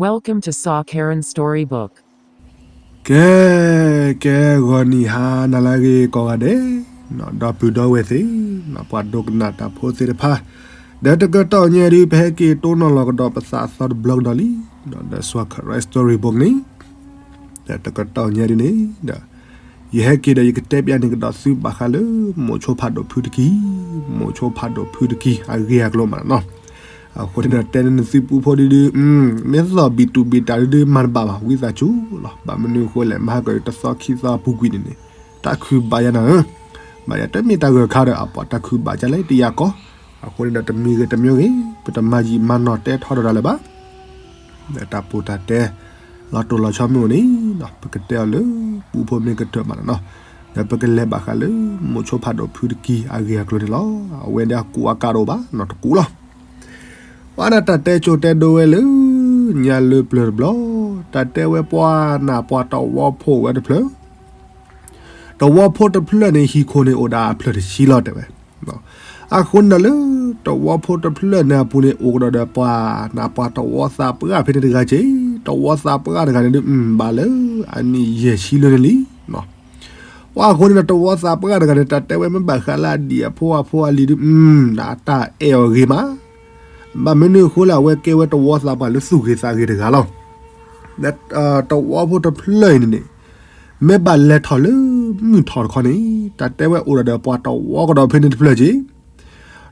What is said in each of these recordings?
Welcome to Saw Karen Storybook. ကဲ, ကဲဂီၤနံၤဟါနၤလၢအဂ့ၤကိးဂၤဒဲး, ဒီပုၢ်ဒီဝဲၢ်သ့ၣ်, ပှၤဒိကနၣ်တၢ်ဖိသ့ၣ်တဖၣ်, ဒီးတကတီၢ်ညါဒုး ပဟဲက့ၤတိၢ်နီၣ်လီၤကဒီးပသးအသီတဘျီကဒီးလံ, ဒီး Saw Karen Storybook န့ၣ်, ဒီးတကတီၢ်ညါဒုးန့ၣ်, ဒီး ယဟဲက့ၤဒီးယကတဲပျးန့ၢ်ကဒီးသုဘၣ်ဃးလၢ မိၤဆိဖးဒိၣ်ဖုတကံၢ်, မိၤဆိဖးဒိၣ်ဖုတကံၢ် အဂ့ၢ်အကျိၤမးနီၤ. အဃိန့ၣ်ဒီးတဲန့ၢ်သုပူဖိဒုဒု, မ့ၢ်သီၣ်ဘံၣ်တူၢ်ဘံၣ်တၢ်ဒုဒု မၤတဘၣ်ဘၣ် ဝံသးစူၤလီၤ. ဘၣ်မနုၤအဃိလဲၣ် မဟါကီးတသီခံသီအပူၤကွံာ်န့ၣ်န့ၣ်, တၢ်ခုၣ်ဘၣ်ယၤနၤဧၢ, ဘၣ်ယၤတမ့ၢ်တၢ်ဂၢၢ်ခါဒီး အပှၤတၢ်ခုၣ်ဘၣ်ယၤလၢတယၤကီး, အဃိန့ၣ်ဒီးတမံၤဂ့ၤတမံၤဂ့ၤ ပတမၤယံာ်မၤနီၢ်တဲထီဒီးတၢ်လၢၤဘၣ်. ဒီးတၢ်ပူၤတၢ်တဲ လီၤတိၢ်လီၤဆီမ့ၢ်အိၣ်န့ၣ်, ပကတဲအီၤလၢ ပူဖိမ့ၢ်ကတၢၢ်မးနီၤ, ဒီးပကလဲၤဘၣ်ဃးလၢ မိၤဆိဖးဒိၣ်ဖုတကံၢ်အဂ့ၢ်အကျိၤန့ၣ်လီၤ. အဝဲဒၣ်အကူအကၤတအိၣ်ဘၣ်နီၤ တကူလီၤ. ပှၤန့ၣ်တၢ်တဲကၠိတဲဒိဝဲလၢ ညါလၢပျၢၤတဘျီ, တၢ်တဲဝဲပှၤန့ၣ်ပှၤတဝီဖိအိၣ်ဝဲတဖျၢၣ် တဝီဖိတဖျၢၣ်န့ၣ် ဟံၣ်ခိၣ်န့ၣ်အိၣ်ဒၣ်အဖျၢၣ်တဆံလီၤတဲဝဲ. အဃိန့ၣ်လၢ တဝီဖိတဖျၢၣ်န့ၣ်အပူၤန့ၣ် အိၣ်ကဒီးဒီးပှၤန့ၣ်ပှၤတဝီသးပှၢ်ဖဲန့ၣ်တဂၤက့ၤ, တဝီသးပှၢ်တဂၤန့ၣ်ဒုး ဘၣ်လၢအနံၣ်ယဲၢ်ဆံလၢန့ၣ်လံ. ပှၤအဃိန့ၣ်ဒီးတဝီသးပှၢ်တဂၤန့ၣ် တၢ်တဲဝဲမ့ၢ်ဘၣ်ဃးလၢအဒံၣ်အဖိအဖိအလံၤဒုး အတၢ်အဲၣ်အီၤဂ့ၤမး, ဘၣ်မနုၤအဃိလဲၣ် အဝဲကဲဝဲတဝီသးပှၢ်လၢသူၣ်ဂ့ၤသးဂ့ၤတဂၤလီၤ. တဝီဖိတဖျၢၣ်အံၤန့ၣ်န့ၣ် မ့ၢ်ဘၣ်လဲၤထီၣ်လၢမုၢ်ထီၣ်တခီန့ၣ် တၢ်တဲဝဲအိၣ်ဒီးဒီးပှၤတဝီကဒီးဖဲန့ၣ်တဖျၢၣ်က့ၤ,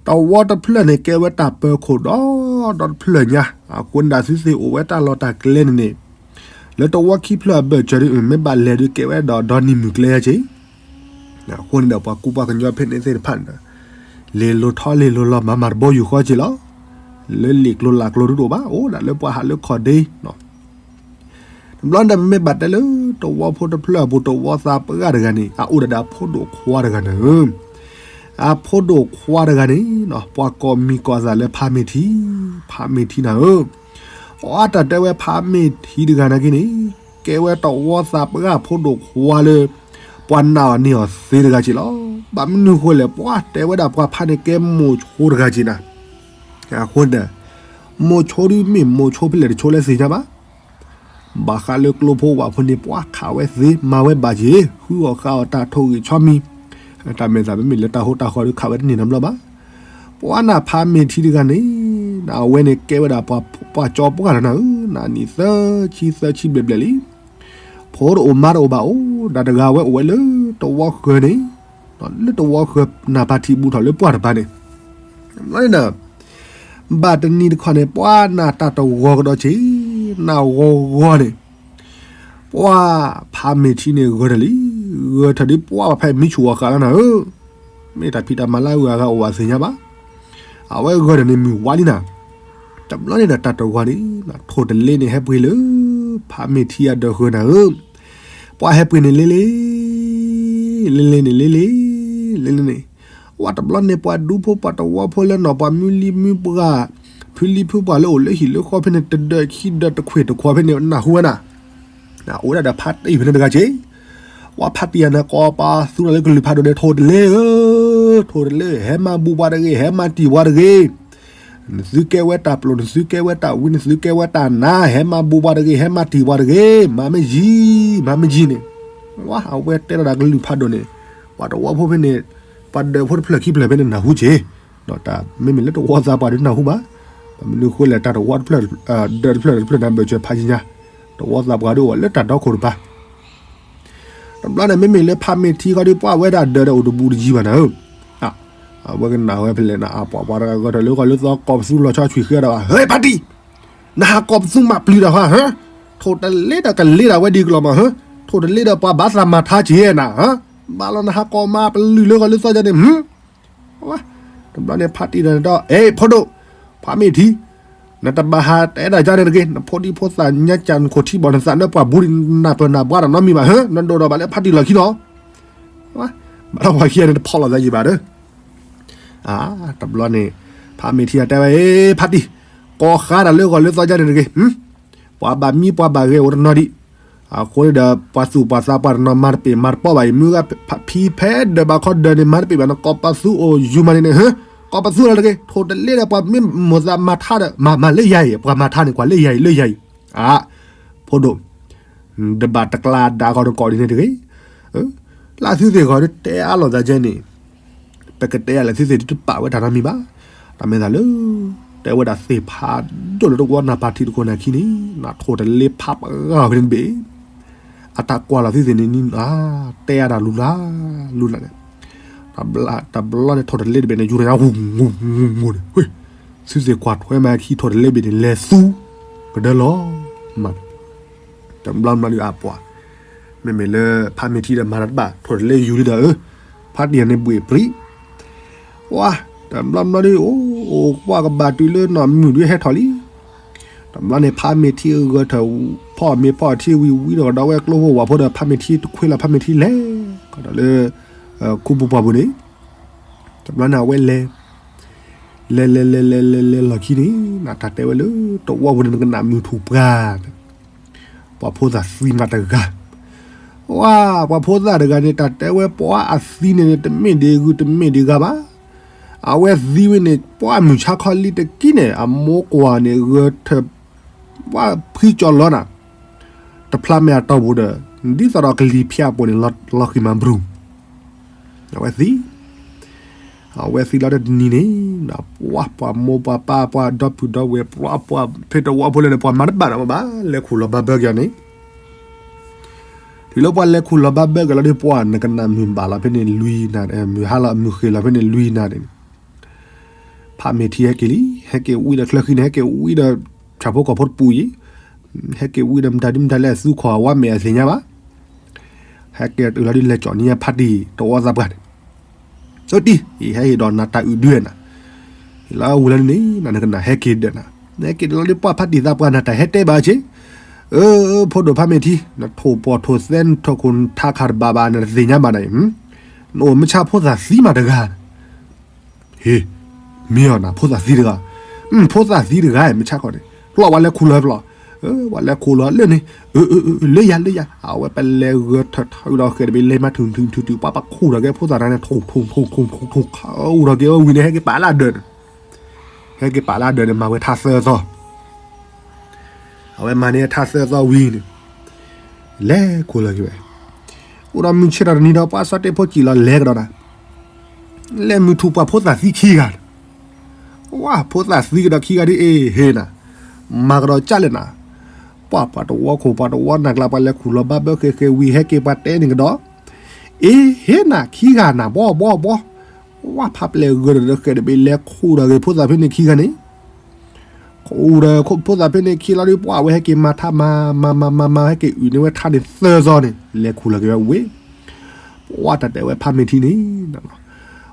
တဝီတဖျၢၣ်န့ၣ် ကဲဝဲတၢ်ပၢခိၣ်ဒီဒီတဖျၢၣ်ညါ, အဃိန့ၣ်ဒၣ်သုသ့ၣ်အိၣ်ဝဲတၢ်လီၢ်တၢ်ကျဲန့ၣ်န့ၣ်, လၢတဝီခံဖျၢၣ်အဘၢၣ်စၢၤဒုး မ့ၢ်ဘၣ်လဲၤဒုးကဲဝဲဒီးဒီနံၤမုၢ်ကျဲယါက့ၤ, အဃိန့ၣ်ဒီးပှၤကူပှၤကညီဖဲန့ၣ်သ့ၣ်တဖၣ်န့ၣ်ဒီး လ့ၤလိၤထီလ့ၤလိၤလီၤမၤမၤတဘိယူၢ်ဃီက့ၤလီၤ. လၢလံာ်ကျိၤလၢ်ကျိၤဒုးတအိၣ်ဘၣ်အိၣ်ဒၣ်လၢပှၤဟးလၢခီၣ်ဒ့ တဘျီန့ၣ် ပမ့ၢ်ဘၣ်တဲလၢ တဝီဖိတဖျၢၣ်အပူၤ တဝီသးပှၢ်တဂၤန့ၣ် အအိၣ်ဒၣ်ဒီးအဖိဒိၣ်ခွါတဂၤန့ၣ်ဧၢ, အဖိဒိၣ်ခွါတဂၤန့ၣ် ပှၤကိးမံၤကိးအသးလၢဖးမ့ၢ်ထံ, ဖးမ့ၢ်ထံနၤဧၢ, အတၢ်တဲဝဲဖးမ့ၢ်ထံတဂၤနာ်က့န့ၣ် ကဲဝဲတဝီသးပှၢ်ဖိဒိၣ်ခွါလၢ ပှၤနာ်အီၤန့ၢ်အီၤသ့တဂၤက့ၤလီၤ. ဘၣ်မနုၤအဃိလဲၣ် ပှၤတဲဝဲဒၣ်ပှၤဖးန့ၣ်ကဲမိၤဆိတဂၤက့ၤနၤ, အဃိန့ၣ် မိၤဆိဒုးမ့ၢ်မိၤဆိဖဲလဲၣ်တဆိလၢသ့ၣ်ညါဘၣ်. ဘၣ်ဃးလၢကျိဖိဝၣ်ဖိန့ၣ် ပှၤခးဝဲသ့မၤဝဲဘၣ်က့ၤ ဃုအီၣ်ဃါအီၣ်တၢ်ထိၣ်ဂံၢ်ဆီမံၤ, တၢ်မဲာ်သးမ့မ့ၢ်လၢတၢ်ဟိတၢ်ဃီဒုးခးဝဲတန့ၢ်နီတဘျီဘၣ်. ပှၤနၢ်ဖးမ့ၢ်ထံတဂၤန့ၣ် အဝဲန့ၣ်ကဲဝဲဒၣ်ပှၤကၠီပှၢ်လီၤနၤဧၢ, နနံၣ်သၢဆံသၢဆံဘျဲၣ်ဘျဲၣ်လံ. ဖိတအိၣ်မါတအိၣ်ဘၣ်အိၣ်ဒၣ်တဂၤဝဲအိၣ်ဝဲလၢတဝီဃၢၤန့ၣ်, လၢတဝီဃၢၤနၢ်ဖးထံးဘူးထီၣ်လၢပှၢ်တပၤန့ၣ်, ဘၣ်တနံၤတခီန့ၣ် ပှၤနၢ်တၢ်တဂီၤကဒီးက့ၤ, နၢ်ဂီၤဂီၤန့ၣ် ပှၤဖးမ့ၢ်ထံန့ၣ်ဂၢၢ်ထၢၣ်လံ, ဂၢၢ်ထၢၣ်ဒ်ပှၤဘၣ်ဖဲမံဆူၣ်အီၤဃာ်လီၤနၤဧၢ, မ့ၢ်တၢ်ဖံးတၢ်မၤလၢအဂုၤအဂၤအိၣ်ဘၣ်သ့ၣ်ညါဘၣ်. အဝဲဂၢၢ်ထၢၣ်န့ၣ်မုၢ်ဝါလံနၤ, တဘျီန့ၣ်ဒီးတၢ်တဂီၤန့ၣ် ထိၣ်တလ့န့ၣ်ဟဲပှ့ၤလၢ ဖးမ့ၢ်ထံအဒၢးဃၢၤနၤဧၢ, ပှၤဟဲပှ့ၤန့ၣ်လ့လ့ လ့လ့န့ၣ်လ့လ့ လ့လ့န့ၣ်, ဝဲတဘျီန့ၣ် ပှၤဒူဖိပှၤတဝီဖိလၢနီၢ်ပှၤမုၢ်လံမုၢ်ပှၢ်, ဖုလံဖုပှၢ်လၢအိၣ်လၢဟံၣ်လၢဃီဖဲန့ၣ် တဒၢးခံဒၢးတခွ့ၣ်တခွီဖဲန့ၣ် နၢ်ဟူဝဲနၤ, အိၣ်ဝဲဒၣ်ဒီးဖါတံၢ်ဖဲန့ၣ်တဂၤက့ၤ, ပှၤဖါတံၢ်ယၤန့ၣ် ကိးပသူထီၣ်လၢကလုၢ်ဖးဒိၣ်န့ၣ် ထိၣ်တလ့ဧၢ, ထိၣ်တလ့ ဟဲမၤဘူးပှၤတဂ့ၤ ဟဲမၤတံၢ်ပှၤတဂ့ၤ နသုကဲဝဲတၢ်ပျိာ် နသုကဲဝဲတၢ်ဝံ နသုကဲဝဲတၢ်နါ ဟဲမၤဘူးပှၤတဂ့ၤ ဟဲမၤတံၢ်ပှၤတဂ့ၤ မၤမ့ၢ်ယံၤ မၤမ့ၢ်ယံၤန့ၣ်, အဝဲတဲထီၣ်ဒၣ်ကလုၢ်ဖးဒိၣ်န့ၣ်, ပှၤတဝီဖိဖဲန့ၣ်, ပှၤဒၢးဖိတဖျၢၣ်ခံဖျၢၣ်ဖဲန့ၣ်နၢ်ဟူက့ၤ, တၢ်မ့မ့ၢ်လၢတဝီသးပှၢ်ဒုးနၢ်ဟူဘၣ်, ဘၣ်မနုၤအဃိလဲၣ် တၢ်တဝီတဖျၢၣ်, ဒၢးတဖျၢၣ်တဖျၢၣ်န့ၣ် ဘၢၣ်စၢၤဖးယံၤညါ, တဝီသးပှၢ်ဒုးအိၣ်လၢတၢ်ဒီခိၣ်တပၤ တဘျီန့ၣ် မ့မ့ၢ်လၢဖးမ့ၢ်ထံဃီဒီး ပှၤဝဲဒၣ်ဒၢးဒီးအိၣ်တဘူးတယံၤဘၣ်နၤဧၢ, အဝဲကနၣ်ဝဲဖဲလဲၣ်နၤ အပှၤပှၤတဂၤဂီၢ်ထၢၣ်လၢဂီၢ်လၢသီကိးပသူလီၤဆီဆွံၣ်ဃဲဒီးဘၣ် ဟဲဖါတံၢ်, နဟးကိးပသူမၤပျုၤတၢ်ဟါ, ထိၣ်တလ့ဒီးကလ့တၢ်ဝဲဒ်ကလီၤမး, ထိၣ်တလ့ဒီးပှၤဘၣ်သးမၤထါက့ၤနၤ, ဘၣ်လီၤနဟးကိးမၤပျုၤလၢဂီၢ်လၢသီကန့ၣ် တဘျီန့ၣ် ဖါတံၢ်ဒီးန့ၣ်ဒီး အဲ ဖိဒိၣ်, ဖးမ့ၢ်ထံ, နတဘၣ်ဟးတဲဒၣ်ကန့ၣ်တဂ့ၤ, နဖိဒံဖိသၣ်ညါကၢ်နခိၣ်ထံဘီၣ် နသးနၢပှၢ်ဘူး နနၢ်ပၢၢ်နၢ်ဘှါတၢ်နီတမံၤဘၣ်ဧၢ, နဒိၣ်ဒီးဘၣ်လၢဖါတံၢ်လီၢ်ခံလီၤ. ဘၣ်ဒီးပှၤခံဂၤန့ၣ် တဖီၣ်လိာ်သးယံာ်ဘၣ်ဒီး, တဘျီန့ၣ် ဖးမ့ၢ်ထံတဲဝဲ ဖါတံၢ်, ကိးဃါတၢ်လၢဂီၢ်လၢသီကန့ၣ်တဂ့ၤ, ပှၤဘၣ်မံပှၤဘၣ်ဂဲၤအိၣ်တနီၤဒံး အဃိန့ၣ်ဒီး ပှၤသူၣ်ပှၤသးပှၢ်တနီၤ မၤတပ့ၤမၤတပီၢ်ဘၣ်အံၤ မုၢ်ဂၤဖံဖဲဒၢးဘၣ်ခီဒၢးန့ၣ် မၤတပ့ၤဘၣ်န့ၣ် ကိးပသူအိၣ်ယူၤမးန့ၣ်န့ၣ် ဟၢ ကိးပသူလီၤတဂ့ၤ, ထိၣ်တလ့ဒီးပှၤမ့ၢ်မိၢ်သးမၤထါဒီး မၤမၤလၢယၤအံၤ ပှၤမၤထါန့ၣ် ကွၢ်လၢယၤအံၤ လၢယၤအံၤ အါ, ဖိဒိၣ်, တဘၣ်တကျါဒါဂီၤတကိးဒ်န့ၣ်တဂ့ၤ. လၢသုသ့ၣ်ဂီၤဒ်တဲအါလိာ်သးကဲန့ၣ်, ပကတဲအါလၢသုသ့ၣ်ဒ်တပာ်ဝဲတၢ်နီတမံၤဘၣ်. တၢ်မ့ၢ်သးလၢ တဲဝဲဒၣ်သ့ၣ်ဖးဒိၣ်လၢတဝီနၢ်ပၢ်ထံးတခိၣ်နၢ်ခံန့ၣ် နထိၣ်တလဲဖးပှဲၤဖဲန့ၣ်တဘ့ၣ် အတၢ်ကွၢ်လီၤသုသ့ၣ်န့ၣ် တဲအါတၢ်လူၤလၢ်လူၤလၢ်န့ၣ်, တဘျီန့ၣ်ထိၣ်တလဲတဘ့ၣ်န့ၣ် ယူၤတၢ်ညါ ဂူၤဂူၤဂူၤဂူၤန့ၣ်, သုသ့ၣ်ကွၢ်ထွဲမးခံထိၣ်တလဲဘ့ၣ်န့ၣ် လဲၤသူ ကဒၢလီၤမး. တဘျီဘျီဒုးအပှၤ, မ့မ့ၢ်လၢဖးမ့ၢ်ထံဒီးမၤတၢ်တဘၣ် ထိၣ်တလဲယူၤလံဒီးအၢ, ဖးတံၢ်န့ၣ်ဘှ့ၣ်ပြံ, ဝါ, တဘျီဘျီဒုး အိၣ်အိၣ်ကွၢ်ကဘၣ်တုၤလၢနီၢ်မုၢ်ဒုးဟဲထီၣ်လံ. တဘျီန့ၣ် ဖးမ့ၢ်ထံဂၢၢ်ထၢၣ် ဖီၣ်မ့ၤဖီၣ်ထံဝံၤဝံၤဒီးကဒီးဝဲကျိဖိဝၤဖိဒီး ဖးမ့ၢ်ထံတခွ့လီၤဖးမ့ၢ်ထံလဲၤ, ကဒီးလၢ ခူပူၤပှၢ်ပူၤန့ၣ်, တဘျီန့ၣ်အဝဲလဲၤ လဲၤလဲၤလဲၤလဲၤလဲၤလဲၤလီၢ်ခံန့ၣ် နတၢ်တဲဝဲလၢ တဝီပူၤန့ၣ် နကနၣ်မုၢ်ထူၣ်ပှၢ် ပှၤဖိသၣ်သံမးတဂၤ, ဝါ, ပှၤဖိသၣ်တဂၤန့ၣ် တၢ်တဲဝဲပှၤအသံန့ၣ်န့ၣ် တမ့ၢ်ဒံးဂုၢ်တမ့ၢ်ဒံးဂၤဘၣ်. အဝဲသံဝဲန့ၣ် ပှၤမုၢ်ဆါခီလံတကံၢ်န့ၣ် အမိၢ်ကွၢ်န့ၣ်ဂၢၢ်ထၢၣ် ပှၤဖှံကၠီလီနၤ, တဖျါမဲာ်အတီၢ်ပူၤဒီး ဒ်သိးဒီးကလံၤဖၠးအပူၤန့ၣ် လီၤဃံၤမၤဘြူၤ အဝဲသံ အဝဲသံလီၤတနံၤန့ၣ် ပှၤပှၤမိၢ်ပှၤပၢ် ပှၤဒီပုၢ်ဒီဝဲၢ် ပှၤပှၤဖဲတဝီဖိလၢန့ၣ် ပှၤမၤတဘၣ်ဒီးမးဘၣ် လဲၤခူၣ်လီၤဘၣ်ဘၢက့ၤအီၤန့ၣ်, တုၤလၢပှၤလဲၤခူၣ်လီၤဘၣ်ဘၢက့ၤလီၤဒီး ပှၤနကနၣ်မုၢ်ဘၣ်လီၤဖဲန့ၣ်လွံၢ်နၤ မုၢ်ဟါလီၤမုၢ်ဃ့ၢ်လီၤဖဲန့ၣ်လွံၢ်နၤန့ၣ် ဖးမ့ၢ်ထံဟဲက့ၤလံ ဟဲက့ၤဝံၤဒီးချၢဃံန့ၣ် ဟဲက့ၤဝံၤဒီး ဆၣ်ဖိကီၢ်ဖိတပူၤအံၤ, ဟဲက့ၤဝံၤဒီးမတၤဒ်မတၤလဲၣ် သူခီၣ်အဝါမဲာ်အသ့ၣ်ညါဘၣ်, ဟဲက့ၤတုၤလီၤဒ်လဲၤကၠီၣ်န့ၢ်ဖးတံၢ်တဝီသးပှၢ်န့ၣ်, အတံၢ် အံၤဟဲဟ့ၣ်ဒီးနၤတၢ်အုၣ်ဒုနၤ, လၢဝံၤလီၤန့ၣ် နကနၣ်ဟဲက့ၤဒၢးနၤ, ဟဲက့ၤဒၢးလီၤဒ်ပှၤဖးတံၢ်သးပှၢ်နၤ တၢ်ဟဲတဲဘၣ်ဆ့, အၢ ဖိဒိၣ်ဖးမ့ၢ်ထံ နထိၣ်ပီၢ်ထိၣ်သဲ နထိၣ်ခိၣ်နထးခးတဘၣ်ဘၣ် နတသ့ၣ်ညါဘၣ်နၤအံၤ, နအိၣ်မုၢ်ဆါဖိသၣ်သံမးတဂၤ ဟ့ၣ်, မ့ၢ်အီၤနၤ ဖိသၣ်သံတဂၤ, ဖိသၣ်သံတဂၤ မုၢ်ဆါခီန့ၣ် ဖျီၣ်ဝဲလဲၤခူၣ်လီၤဖျီၣ်, ဝဲလဲၤခူၣ်လီၤလၢန့ၣ်, လၢယၤလၢယၤ အဝဲပလဲၤဂၢၢ်ထၢၣ်ထီၣ်ဒီးဃဲၤတဘ့ၣ်လဲၤမၤထူၣ်ထူၣ်ထူၣ်ထူၣ် ပှၤပှၤခူၣ်ထီၣ်က့ၤဖိသၣ်တဂၤန့ၣ် ထူၣ်ထူၣ်ထူၣ်ထူၣ်ထူၣ်ထူၣ် ခူၣ်ထီၣ်က့ၤဝဲဝံၤန့ၣ် ဟဲက့ၤပာ်လၢအဒၢးန့ၣ်, ဟဲက့ၤပာ်လၢအဒၢးန့ၣ် မၤဝဲထါသၢသီ အဝဲမၤန့ၢ်ထါသၢသီဝံၤန့ၣ်, လဲၤခူၣ်လီၤက့ၤဝဲ, အိၣ်ဒီးမုၢ်ဆ့ၣ်ထီၣ်တနံၤဒီး ပှၤစီၤတ့ၢ်ဖိစံၣ်လီၤလဲၤကဒီးနၤ, လဲၤမုၢ်ထူၣ်ပှၤဖိသၣ်သံခံဂၤ, ဝါ ဖိသၣ်သံကဒီးခံဂၤဒ်အံၤ ဟ့ၣ်နၤ, မၤကဒီးကၢ်လၢနၤ, ပှၤပှၤတဝီခိၣ်ပှၤတဝီနၤကျါ ပှၤလဲၤခူၣ်လီၤဘၣ်ဘၢဃဲၤဃဲၤဝံၤ ဟဲက့ၤပှၤတဲန့ၣ်ကဒီး, အ့ ဟ့ၣ်နၤခံဂၤနၤ ဘီဘီဘီ, ဝါ ဖးပျဲၢ်ဂၢၢ်ဒီးဃဲၤတဘ့ၣ်လဲၤခူၣ်ဒီးဂ့ၤဖိသၣ်ဖဲန့ၣ်ခံဂၤန့ၣ် ခူၣ်ဒီးဖိသၣ်ဖဲန့ၣ်ခံလီၤဒ် ပှၤဝဲဟဲက့ၤမၤထါမၤမၤမၤမၤမၤ ဟဲက့ၤအုၣ်န့ၢ်ဝဲထါန့ၣ်သၢသီန့ၣ် လဲၤခူၣ်လီၤက့ၤဝဲဝံၤ, ပှၤတၢ်တဲဝဲဖးမ့ၢ်ထံန့ၣ်,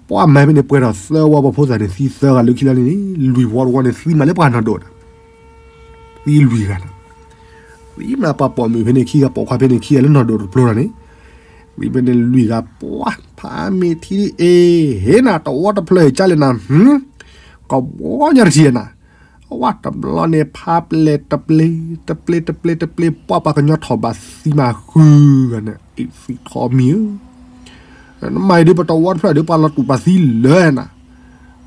ပှၤမၤဖဲန့ၣ်ပှဲၤထီၣ်သၢဝီ ပှၤဖိသၣ်န့ၣ်သံသၢဂၤလၢခံလီၤန့ၣ်န့ၣ် လွံၢ်ဝီတဝီန့ၣ်သံမးလၢပှၤနီၢ်ဒိၣ်န့ၣ် သံလွံၢ်ဂၤန့ၣ်, သံမးပှၤပိာ်မုၣ်ဖဲန့ၣ်ခံဂၤ ပိာ်ခွါဖဲန့ၣ်ခံဂၤလၢနီၢ်ဒိၣ်တပျိလီၤန့ၣ်, သံဖဲန့ၣ်လွံၢ်ဂၤ ပှၤဖးမ့ၢ်ထံအ့ ဟ့ၣ်နၤတဝီတဖျၢၣ်ကၢ်လၢနၤ, ကဘီညါတထံၣ်နၤ, အဝဲတဘျီန့ၣ် ဖးပျဲၢ်တပျ့ၤ တပျ့ၤတပျ့ၤတပျ့ၤ ပှၤပှၤကညီထီၣ်ဘးသံမးဃုဂၤန့ၣ် အံၤသံထီၣ်မံၤဧၢ, နမၤအံၤဒ်ပတဝီတဖျၢၣ်ဒီးပှၤလီၤတူာ်ပာ်သံလၢနၤ,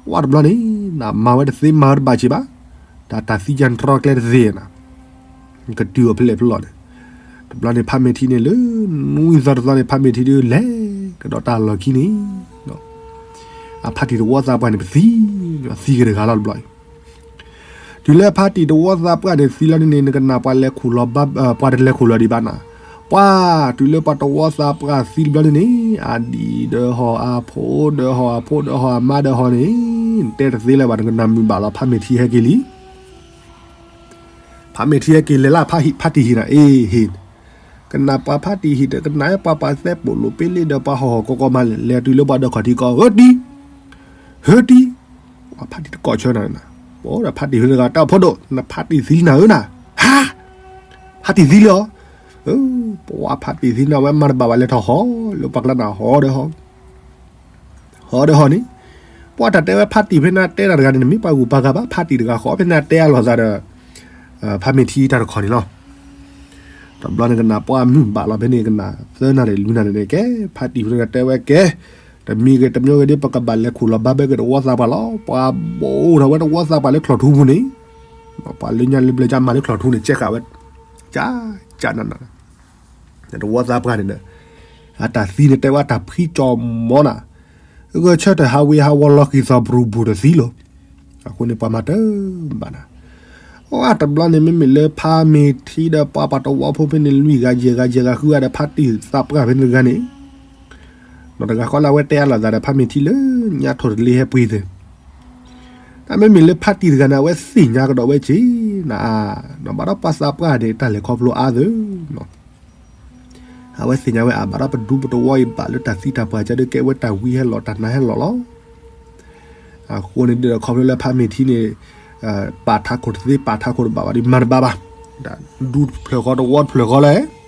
ဝဲတဘျီန့ၣ် နမၤဝဲတသ့မၤဝဲတဘၣ်ဆံးဘၣ်, တၢ်တၢ်သံကၢ်တြီကျဲတသ့နၤ ကတုၤအီၤဖဲလဲၣ်ဖဲလဲၣ်န့ၣ်, တဘျီန့ၣ်ဖးမ့ၢ်ထံန့ၣ်လၢ နွံသီတသီန့ၣ် ဖးမ့ၢ်ထံဒုးလဲၤကဒီးတၢ်လီၢ်ခံန့ၣ်, အဖါတံၢ်တဝီသးပှၢ်န့ၣ်ပသံ, သံက့ၤတဂၤလီၤတဘျီအံၤ, တုၤလၢဖါတံၢ်တဝီသးပှၢ်န့ၣ်သံလီၤန့ၣ်န့ၣ် နကနၣ်ပှၤလဲၤခူၣ်လီၤဘၣ် ပှၤတလဲၤခူၣ်လီၤဒံးဘၣ်နၤ, ပှၤတုၤလၢပှၤတဝီသးပှၢ်သံတဘျီန့ၣ်န့ၣ် အဒံၣ်ဒီးဟီၣ်အဖိဒီးဟီၣ်အဖိဒီးဟီၣ်အမါဒီးဟီၣ်န့ၣ်, နတဲတသ့လၢၤဘၣ် နကနၣ်မုာ်ဘၣ်လီၤ ဖးမ့ၢ်ထံဟဲက့ၤလံ ဖးမ့ၢ်ထံဟဲက့ၤလဲၤလၢဖါတံၢ်ဟံၣ်နၤ အ့ဟ့ၣ်, ကနၣ်ပှၤဖါတံၢ်ဟံၣ်ဒီး ကနၣ်ပှၤပှၤသဲပိာ်လိာ်ပ့လ့ဒီးပှၤဟီၣ်ဟီၣ်ကီကီမးလဲၣ်, လဲၤတုၤလၢပှၤဒီးခီၣ်ထံးကီး ဧၢတံၢ်, ဟၢတံၢ်, ပှၤဖါတံၢ်တကိးဆၢနၤ, ပဒီးဖါတံၢ်ဟံၣ်တဂၤ တၢ်ဖိဒိၣ် နဖါတံၢ်သံနၤဧၢနၤ, ဟါ, ဖါတံၢ်သံလံဧါ, ပှၤဖါတံၢ်သံနၤ ဝဲမၤတဘၣ်ဘၣ်လဲၤထီၣ်ဟီၣ် လၢပှၤကျါနၤဟီၣ်ဒီးဟီၣ် ဟီၣ်ဒီးဟီၣ်န့ၣ်, ပှၤတၢ်တဲဝဲဖါတံၢ်ဖဲန့ၣ်တဲတၢ်တဂၤန့ၣ် နမ့ၢ်ပှၤဂုၤပှၤဂၤဘၣ် ဖါတံၢ်တဂၤဃီဖဲန့ၣ်တဲအလီၤသးဒီး ဖးမ့ၢ်ထံတၢ်တခီန့ၣ်လီၤ. တဘျီန့ၣ်ကနၣ်ပှၤမုၢ်ဘၣ်လီၤဖဲန့ၣ်ကနၣ်သၢနၤဒီးလွံၢ်နၤန့ၣ် ကဲ ဖးတံၢ်ဖဲန့ၣ်ကတဲဝဲကဲ တမံၤဂ့ၤတမံၤဂ့ၤဒ် ပကဘၣ်လဲၤခူၣ်လီၤဘၣ်ဘၢက့ၤတဝီသးပှၢ်လီၤ. ပှၤဘိးထီၣ်ဝဲတဝီသးပှၢ်လၢချီၣ်ထူပူၤန့ၣ်, ပှၤလၢညါလၢဘျၢကမၤလၢချီၣ်ထူန့ၣ် ကဲဃာ်ဝဲ ကၢ်ကၢ်နးနး တဝီသးပှၢ်န့ၣ်ဒီး အတၢ်သံန့ၣ်တဲဝဲတၢ်ဖှံကၠီမီနၤ, ဂဲၤဆၢထၢၣ်ဟးဝ့ၤဟးဝီၤလီၤဃံၤသီၣ်ဘြူၤဘြူၤတသံလီၤ. အဃိန့ၣ်ပှၤမၤတၢ်ဘၣ်နၤ, အတဘျီန့ၣ် မ့မ့ၢ်လၢဖးမ့ၢ်ထံဒီးပှၤပှၤတဝီဖိဖဲန့ၣ် လွံၢ်ဂၤယဲၢ်ဂၤယဲၢ်ဂၤဃုဂၤဒီး ဖးတံၢ်သးပှၢ်ဖဲန့ၣ်တဂၤန့ၣ်, နီၢ်တဂၤဃီလၢအဝဲတဲအလီၤသးဒီး ဖးမ့ၢ်ထံလၢညါထိၣ်တလ့ဟဲပှ့ၤသ့ၣ် တၢ်မ့မ့ၢ်လၢဖးတံၢ်တဂၤန့ၣ် အဝဲသ့ၣ်ညါကဒီးဝဲက့ၤနၤ, နီၢ်ဘၣ်ဒီးပှၤသးပှၢ်န့ၣ် တၢ်လဲၤခီဖျိအါသၢ, အဝဲသ့ၣ်ညါဝဲအဘၣ်ဒီးပဒူပတဝီအံၤဘၣ်လၢတၢ်သံတၢ်ပှၢ်ကဒီး ကဲဝဲတၢ်ဝံဟဲလီၤတၢ်နါဟဲလီၤလီၤ. အဃိန့ၣ်ဒီးခီဖျိလၢဖးမ့ၢ်ထံန့ၣ် ပာ်ထးခိၣ်တသ့ ပာ်ထးခိၣ်တဘၣ်ဘၣ်ဒီး မၤတဘၣ်ဘၣ်, ဒူတဖျၢၣ်ဃီတဝီတဖျၢၣ်ဃီလီၤ.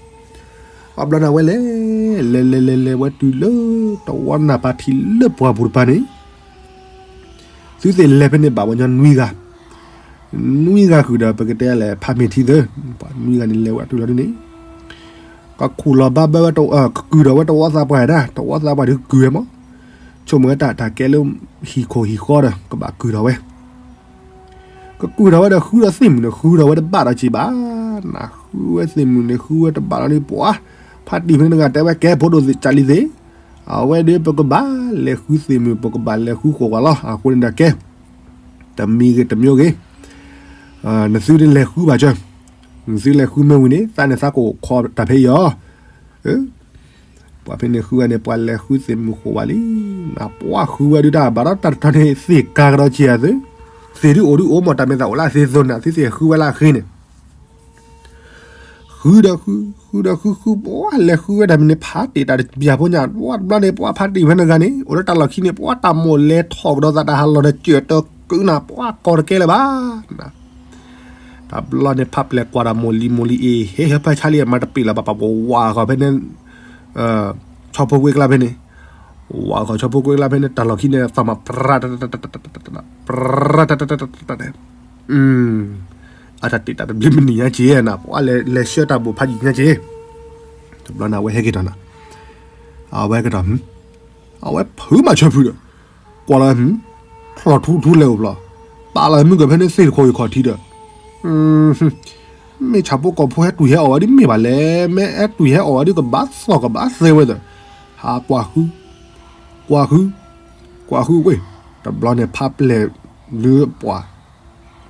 အဘျီန့ၣ်ဝဲလဲၤ လဲၤလဲၤလဲၤလဲၤ ဝဲတုၤလၢ တဝီနၢ်ပၤထံးလၢပှၢ်ပူၤတပၤန့ၣ် သုသ့ၣ်လဲၤဖဲန့ၣ်ဘၣ်ပှၤညီနွံဂၤ, နွံဂၤဃုာ်ဒီး ပကတဲလဲၣ် ဖးမ့ၢ်ထံသၢ, ပှၤနွံဂၤန့ၣ်လဲၤဝဲတုၤလီၤဒ်န့ၣ် ကခူၣ်လီၤဘၣ်ဘၢဝဲ ကကုၢ်ထီၣ်ဝဲတဝီသးပှၢ်ဒၣ်, တဝီသးပှၢ်ဒီးကကုၢ်ဝဲမး, ဆိကမိၣ်ဝဲတၢ်တၢ်ကဲလၢဟံၣ်ခိၣ်ဟံၣ်ဃီဒီး ကဘၣ်ကုၢ်ထီၣ်ဝဲ ကကုၢ်ထီၣ်ဝဲဒီးဃုဒီးသ့ၣ်မုၣ်န့ၣ် ဃုထီၣ်ဝဲတဘၣ်ဒီးက့ၤဘၣ်, နဃုဝဲသ့ၣ်မုၣ်န့ၣ် ဃုဝဲတဘၣ်ဒီးန့ၣ် ပှၤ ဖးတံၢ်ဖဲန့ၣ်တဂၤတဲဝဲ ကဲဖိဒိၣ်သ့ၣ်ကၢ်လံသ့ၣ်, အဝဲဒီးပကဘၣ်လဲၤဃုသ့ၣ်မုၣ် ပကဘၣ်လဲၤဃုဃိၣ်ဝဲလီၤ. အဃိန့ၣ်ဒီးကဲ တမံၤဂ့ၤတမံၤဂ့ၤ နသုတလဲၤဃုဘၣ်စၢၤ, နသုလဲၤဃုမ့ၢ်ဝံၤန့ၣ် သးန့ၣ်သးကိၣ်ခီတၢ်ဖဲအံၤအီၤ ပှၤဖဲန့ၣ်ဃုဝဲန့ၣ် ပှၤလဲၤဃုသ့ၣ်မုၣ်ဃိၣ်ဝဲလံ, နပှၤဃုဝဲဒုတၢ်ဘၣ်ဒီးတၢ်တထီန့ၣ် သ့ၣ်ကၤကဒီးက့ၤအသု, သ့ၣ်ဒုအိၣ်ဒုအိၣ်မး တၢ်မ့ၢ်သးအိၣ်လၢအသ့သိန့ၣ် သုသ့ၣ်ဃုဝဲလၢအဃ့န့ၣ် ဃုဒီးဃု ဃုဒီးဃုဃု ပှၤလဲၤဃုဝဲဒၣ်မ့ၢ်န့ၣ် ဖးတံၢ်တၢ်တဘၣ်ဖိညါ ပှၤတဘျီန့ၣ် ပှၤဖးတံၢ်ဖဲန့ၣ်တဂၤန့ၣ် အိၣ်လၢတၢ်လီၢ်ခံန့ၣ် ပှၤတၢ်မိၣ်လဲၤထီၣ်ကဒီးသးတၢ်ဟးလီၤဒီး စၢၤတကုနၤ ပှၤကီတကဲလၢၤဘၣ် တဘျီန့ၣ် ဖးပျဲၢ်ကွၢ်ဒီးမိၢ်လံၤမိၢ်လံၤအ့ၣ် ဟဲဟဲဖၢဆါလံ မၤတပ့ၢ်လၢၤဘၣ် ပှၤဝးဃီၤဖဲန့ၣ် ဆီဖိကွ့ကျါဖဲန့ၣ်, ဝးဃီၤဆီဖိကွ့ကျါဖဲန့ၣ် တၢ်လီၢ်ခံန့ၣ် သးမး ပြး ပြး တၢ် အတၢ်တ့ၢ်တၢ်တဘျ့မနုၤညါက့ၤနၤ ပှၤလဲၤဆှၢတၢ်ဘိၣ်ဖးယံာ်ညါက့ၤ, တဘျီန့ၣ် အဝဲဟဲက့ၤဒီးနၤ, အဝဲကဒီး အဝဲဖုးမၤဆၢဖုးဒီး ကွၢ်လီၤ ဖျီၣ်ထူထူလဲၤအိၣ်ဖျီၣ်, ပာ်လီၤမုၢ်ကဖဲန့ၣ်သ့ၣ်တခိၣ်ယခီၣ်ထံဒီး မ့ၢ်ဆၣ်ဖိကီၢ်ဖိဟဲတွံၢ်ဟဲအီၣ်ဝဲဒ်မ့ၢ်ဘၣ်လဲၣ်, မ့ၢ်ဟဲတွံၢ်ဟဲအီၣ်ဝဲဒ်ကဘၣ်သီၣ်ကဘၣ်သဲဝဲဒီး ဟးကွၢ်ဃု, ကွၢ်ဃု, ကွၢ်ဃုဝဲ, တဘျီန့ၣ် ဖးပျဲၢ်လၢပှၤ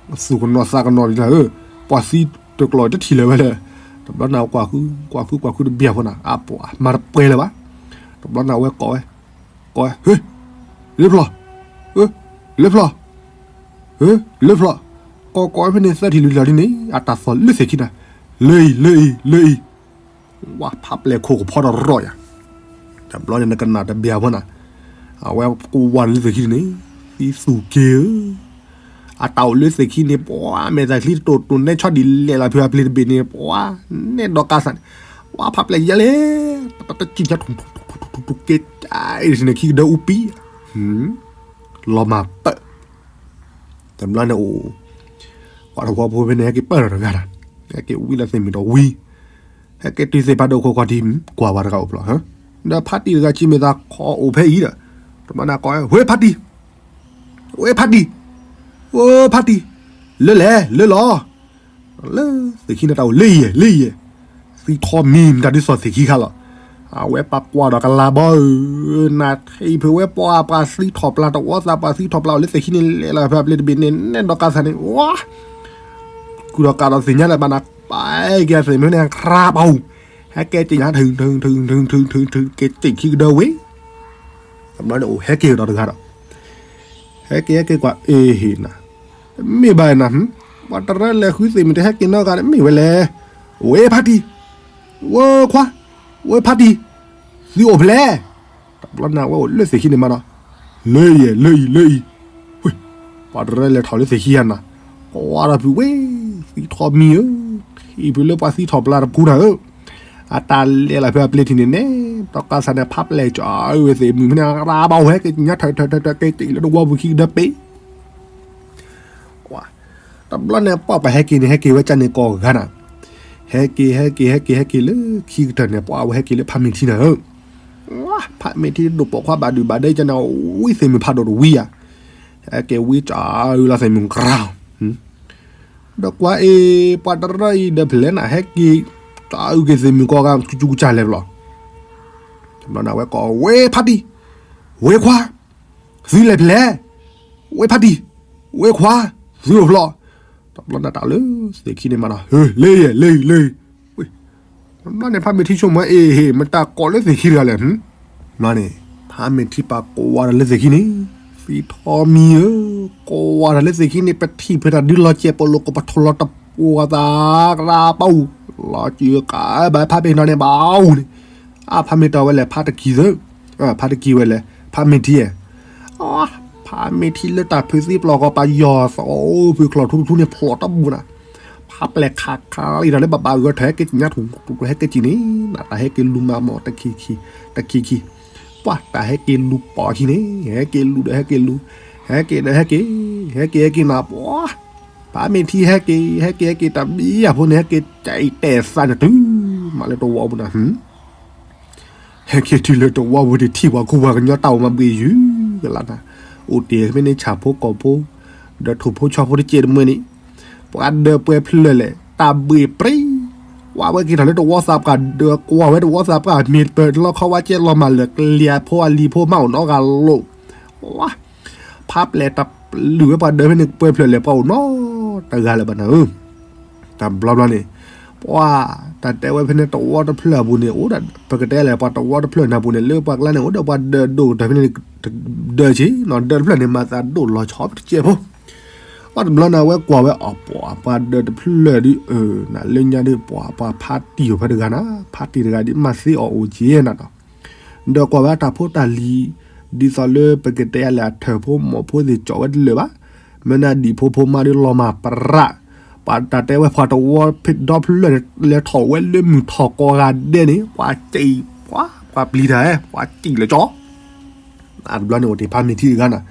သူၣ်ကနီၤသးကနီၤဒ်နၤဧၢ, ပှၤသံတကျိာ်တထံၣ်လၢၤဝဲလၢ, တဘျီန့ၣ် ကွၢ်ဃု, ကွၢ်ဃု, ကွၢ်ဃုတဘျီဖိနၤ, အပှၤမၤတပှဲၤလၢၤဘၣ်, တဘျီန့ၣ် အဝဲကိးဝဲ, ကိးဝဲ, ဟ့, လၢဖျီၣ်, လၢဖျီၣ်, လၢဖျီၣ်, ကိးကိးဝဲဖဲန့ၣ် သၢထံၣ်လွံၢ်ထံၣ်လီၤဒ်န့ၣ် အတၢ်သီၣ်လၢသ့ၣ်ခံနၤ, လၢအံၤ လၢအံၤ လၢအံၤ ဝါဖးပျဲၢ်ခိၣ်ကဖီတရီယၤ, တဘျီန့ၣ် နကနၣ်တဘျီဖိနၤ, အဝဲကဝၤလၢသ့ၣ်ခံန့ၣ်, သံသူၣ်က့ၤဧၢ, အတၢ်အိၣ်လၢသ့ၣ်ခံန့ၣ် ပှၤမဲာ်သၣ်ချံတတိၢ်တိၢ်နဲဆီဒ်လဲၣ်လီၤဖုအပျ့ၤတဘ့ၣ်န့ၣ် ပှၤနဲၣ်ဒီးကါသးန့ၣ်, ဝါဖးပျဲၢ်ယဲလဲၣ်, တကံၢ်ညါထူၣ်ထူၣ်ထူၣ်က့ၤတၢ်အံၤန့ၣ် ခံကဒၢအူပံ, လီၤမၢ်ပၢၢ်, တဘျီန့ၣ်အိၣ် ပှၤတဝီဖိဖဲန့ၣ် ဟဲက့ၤပၢၢ်ထီၣ်တဂၤဒီး, ဟဲက့ၤဝံလၢသ့ၣ်မုၣ်ဒီးဝံ, ဟဲက့ၤတုၤသ့ၣ်ဖးဒိၣ်ခိၣ်ခီၣ်ထံး, ကွၢ်ဝဲတဂၤအိၣ်ဖျီၣ်, ဒီးဖးတံၢ်တဂၤ ကံမ့ၢ်သးခီအိၣ်ဖဲအံၤဒီး, တဘျီန့ၣ်ကိးဝဲ ဝ့ဖးတံၢ်, ဝ့ဖးတံၢ်, ဝ့ဖးတံၢ်, လၢလဲၣ် လၢလီၤ လၢသ့ၣ်ခံန့ၣ်တၢ်အိၣ်လၢယဲၢ် လၢယဲၢ်, သံထီၣ်မံၤမတၤဒ်သိးသ့ၣ်ခံခါလီၤ, အဝဲပာ်ကွၢ်ဒီးကလၤဘီဧၢ, နထံၣ်ဖုးဝဲပှၤပှၤသံထီၣ်ပျၢ်တဝီသးပှၢ်သံထီၣ်ပျၢ်အိၣ်လၢသ့ၣ်ခံန့ၣ်လဲၣ်လီၤဖဲအပျ့ၤတဘ့ၣ်န့ၣ် နဲၣ်ဒီးကါသးန့ၣ် ဝါ, ကုၢ်ဒီးကးဒီးသ့ၣ်ညါလၢၤဘၣ်နၤ ပာ်က့ၤသ့ၣ်မုၣ်န့ၣ် ကြၢးပာ်အူ, ဟဲက့ၤက့ၤညါ ထုထုထုထုထုထုထု က့ၤစံၣ်ခံကဒၢဝံၤ တဘျီန့ၣ်အိၣ်ဟဲက့ၤဒီးတဂၤဒီး, ဟဲက့ၤဟဲက့ၤကွၢ် အ့ဟ့ၣ်နၤ, တမ့ၢ်ဘၣ်နၤ, ပှၤတရၢလဲၤဃုသ့ၣ်မုၣ်တဟဲက့ၤနီတဂၤန့ၣ် မ့ၢ်ဝဲလဲၣ်, ဝ့ဖးတံၢ်, ဝ့ခွါ, ဝ့ဖးတံၢ်, သုအိၣ်ဖဲလဲၣ်, တဘျီန့ၣ်ဝဲအိၣ်လၢသ့ၣ်ခံန့ၣ်မးဒီး, လၢယဲၢ် လၢအံၤ လၢအံၤ, ဝ့, ပှၤတရၢလဲၤထီၣ်လၢသ့ၣ်ခံယၤနၤ, ကွၢ်ဒီးဖုးဝ့, သံထီၣ်မံၤဧၢ, ထံၣ်ဖုးလၢပှၤသံထီၣ်ပျၢ်တဖုနၤဧၢ အတၢ်လဲၤလီၤဖဲအပျ့ၤထံးန့ၣ်န့ၣ်, ဒီးကါသးန့ၣ် ဖးပျဲၢ်ကၠီဝဲသ့ၣ်မုၣ်မ့ၢ်န့ၣ် ရၤဘၣ်ဝဲက့ၤညါထၢၣ်ထၢၣ်ထၢၣ်ထၢၣ် က့ၤစံၣ်လၢတဝီပူၤခံကဒၢပ့ၤ, တဘျီန့ၣ် ပှၤပှၤဟဲက့ၤန့ၣ် ဟဲက့ၤဝဲကၢ်န့ၣ်ကိးဂၤနၤ, ဟဲက့ၤ ဟဲက့ၤ ဟဲက့ၤ ဟဲက့ၤလၢခံကတၢၢ်န့ၣ် ပှၤဝဲဟဲက့ၤလၢဖးမ့ၢ်ထံနၤဧၢ, ဖးမ့ၢ်ထံဒိၣ်ပိာ်ခွါဘၣ်ဒုၣ်ဘၣ်ဒဲကၢ်န့ၣ် ဝံသ့ၣ်မုၣ်ဖးဒိၣ်တဝံယၤ, ဟဲက့ၤဝံကၠီလီၤသ့ၣ်မုၣ်ကြၤ ဒီးကွၢ်အ့ၣ် ပှၤတရၢအံၤဒီးဖဲလဲၣ်နၤ ဟဲက့ၤ တၢ်အုၣ်က့ၤသ့ၣ်မုၣ်ကီၢ်ဂၤ ကစူကစၢ်လဲၤဘျီ တဘျီန့ၣ် အဝဲကိးဝဲဖါတံၢ်, ဝဲခွါ, သုလဲၤဖဲလဲၣ်, ဝဲဖါတံၢ်, ဝဲခွါ, သုအိၣ်ဖျီ, တဘျီန့ၣ်တၢ်လၢသ့ၣ်ခံန့ၣ်မးနီၤ ဟၢ လဲၤယဲ လဲၤ လဲၤ, တဘျီန့ၣ် ဖါမ့ၢ်ထံဆိကမိၣ် အ့ၣ် မတၤကိးလၢသ့ၣ်ခံတဂၤလဲၣ်, တဘျီန့ၣ် ဖါမ့ၢ်ထံပာ်ကိးဝဲဒၣ်လၢသ့ၣ်ခံန့ၣ်, သံထီမံၤဧၢ, ကိးဝဲဒၣ်လၢသ့ၣ်ခံန့ၣ် ပထံၣ်ဖဲတၢ်ဒုးလီၤစဲး ပလိာ်ကပထီၣ်လီၤတပှီၤသးကရၢပအိၣ်, လီၤစၢၤကဘၣ်ဖါမ့ၢ်ထံနီၤန့ၣ် ဘၣ်အိၣ်န့ၣ်, အါ ဖါမ့ၢ်ထံဝဲလဲၣ် ဖါတံၢ်သၢ, ဖါတံၢ်ဝဲလဲၣ် ဖါမ့ၢ်ထံဧၢ, ဖါမ့ၢ်ထံလၢတၢ်ဖုးသံပျီၢ်ကီၢ်ပယီၤသီ ဖုးချီၣ်ထူထူန့ၣ် ဖျိးတဘူၣ်နၤ, ဖါပျဲၢ်ခးခးလံဒီးလၢဘၣ်ဘၣ်ဂၢၢ်ထီၣ်ဟဲက့ၤညါထူၣ်ထူၣ်ဟဲက့ၤကံၣ်န့ၣ်, နတၢ်ဟဲက့ၤလူၤမၤမီၢ်တခံခံ, တခံခံ, ပှၤတၢ်ဟဲက့ၤလူၤပိာ်ခံန့ၣ်, ဟဲက့ၤလူၤဒီးဟဲက့ၤလူၤ, ဟဲက့ၤဒီးဟဲက့ၤ, ဟဲက့ၤဟဲက့ၤနၤပှၤ, ဖါမ့ၢ်ထံဟဲက့ၤ ဟဲက့ၤဟဲက့ၤတၢ်ဘံယၢ်ဖိန့ၣ် ဟဲက့ၤကဲအံၤတဲာ်သးန့ၣ်တုၤ, မးလၢတဝီပူၤနၤ ဟဲက့ၤတုၤလၢတဝီပူၤန့ၣ် ထံၣ်ပှၤခိၣ်ပှၤကညီတၢ်အိၣ်မၤဘှံးယုၤကလးနၤ, အိၣ်တ့ၢ်ဖဲန့ၣ်ဆၣ်ဖိကီၢ်ဖိ, ဒီးထိၣ်ဖိဆီဖိတကဲတမှဲန့ၣ်, ပှၤဒၢးပှဲၤဖျၢၣ်လဲၣ် တၢ်ဘှံးပြံ, ဝဲက့ၤထီၣ်လၢတဝီသးပှၢ် ဒၢးကွၢ်ဝဲတဝီသးပှၢ် မ့ၢ်ပၢၢ်လီခီဝါကဲလီၤမၢ်လၢာ် ကလံၤဖိအလံၤဖိမးအိၣ်နီတဂၤလိာ်, ဝါ ဖါပျဲၢ်တပျုာ်ဝဲပှၤဒၢးဖဲန့ၣ် ပှဲၤဖျၢၣ်လဲၣ် ပှၤအိၣ်နီတဂၤလၢၤဘၣ်နၤဧၢ, တဘျီဘျီန့ၣ်, ပှၤ တၢ်တဲဝဲဖဲန့ၣ်တဝီတဖျၢၣ်အပူၤန့ၣ် အိၣ်ဒီး ပကတဲလဲၣ် ပှၤတဝီတဖျၢၣ်န့ၣ်အပူၤန့ၣ် လၢပှၤကျါန့ၣ် အိၣ်ဒီးပှၤဒၢးဒိၣ်တၢ်ဖဲန့ၣ် ဒၢးဆ့နီၤ ဒၢးတဖျၢၣ်န့ၣ် မၤသးဒိၣ်လီၤဆီတကဲးဖိ, အတဘျီန့ၣ် အဝဲကွၢ်ဝဲအပှၤ ပှၤဒၢးတဖျၢၣ်ဒ်အၢ နလၢညါဒ်ပှၤ ပှၤဖါတံၢ်အိၣ်ဖဲတဂၤနၤ ဖါတံၢ်တဂၤဒ်မၤသ့အီၤအိၣ်က့ၤနၤဒီး ဒီးကွၢ်ဝဲတၢ်ဖိတၢ်လံၤ ဒ်သိးလၢပကတဲယၤလဲၣ် အထၢၣ်ဖိမီၢ်ဖိသ့ၣ်ကၠီၣ်ဝဲတလၢာ်ဘၣ်, မ့ၢ်နဒံၣ်ဖိဖိမါဒ်လီၤမၢ်ပြး, ပှၤတၢ်တဲဝဲပှၤတဝီဖဲဒီဖျၢၣ်န့ၣ် လဲၤထီၣ်ဝဲလၢမုၢ်ထီၣ်ကိးဂၤဒဲးန့ၣ် ပှၤစံး ပှၤ ပှၤပျံၤတၢ် ပှၤစံးလၢကၠီ အတဘျီန့ၣ် အိၣ်တ့ၢ်ဖါမ့ၢ်ထံတဂၤနၤ,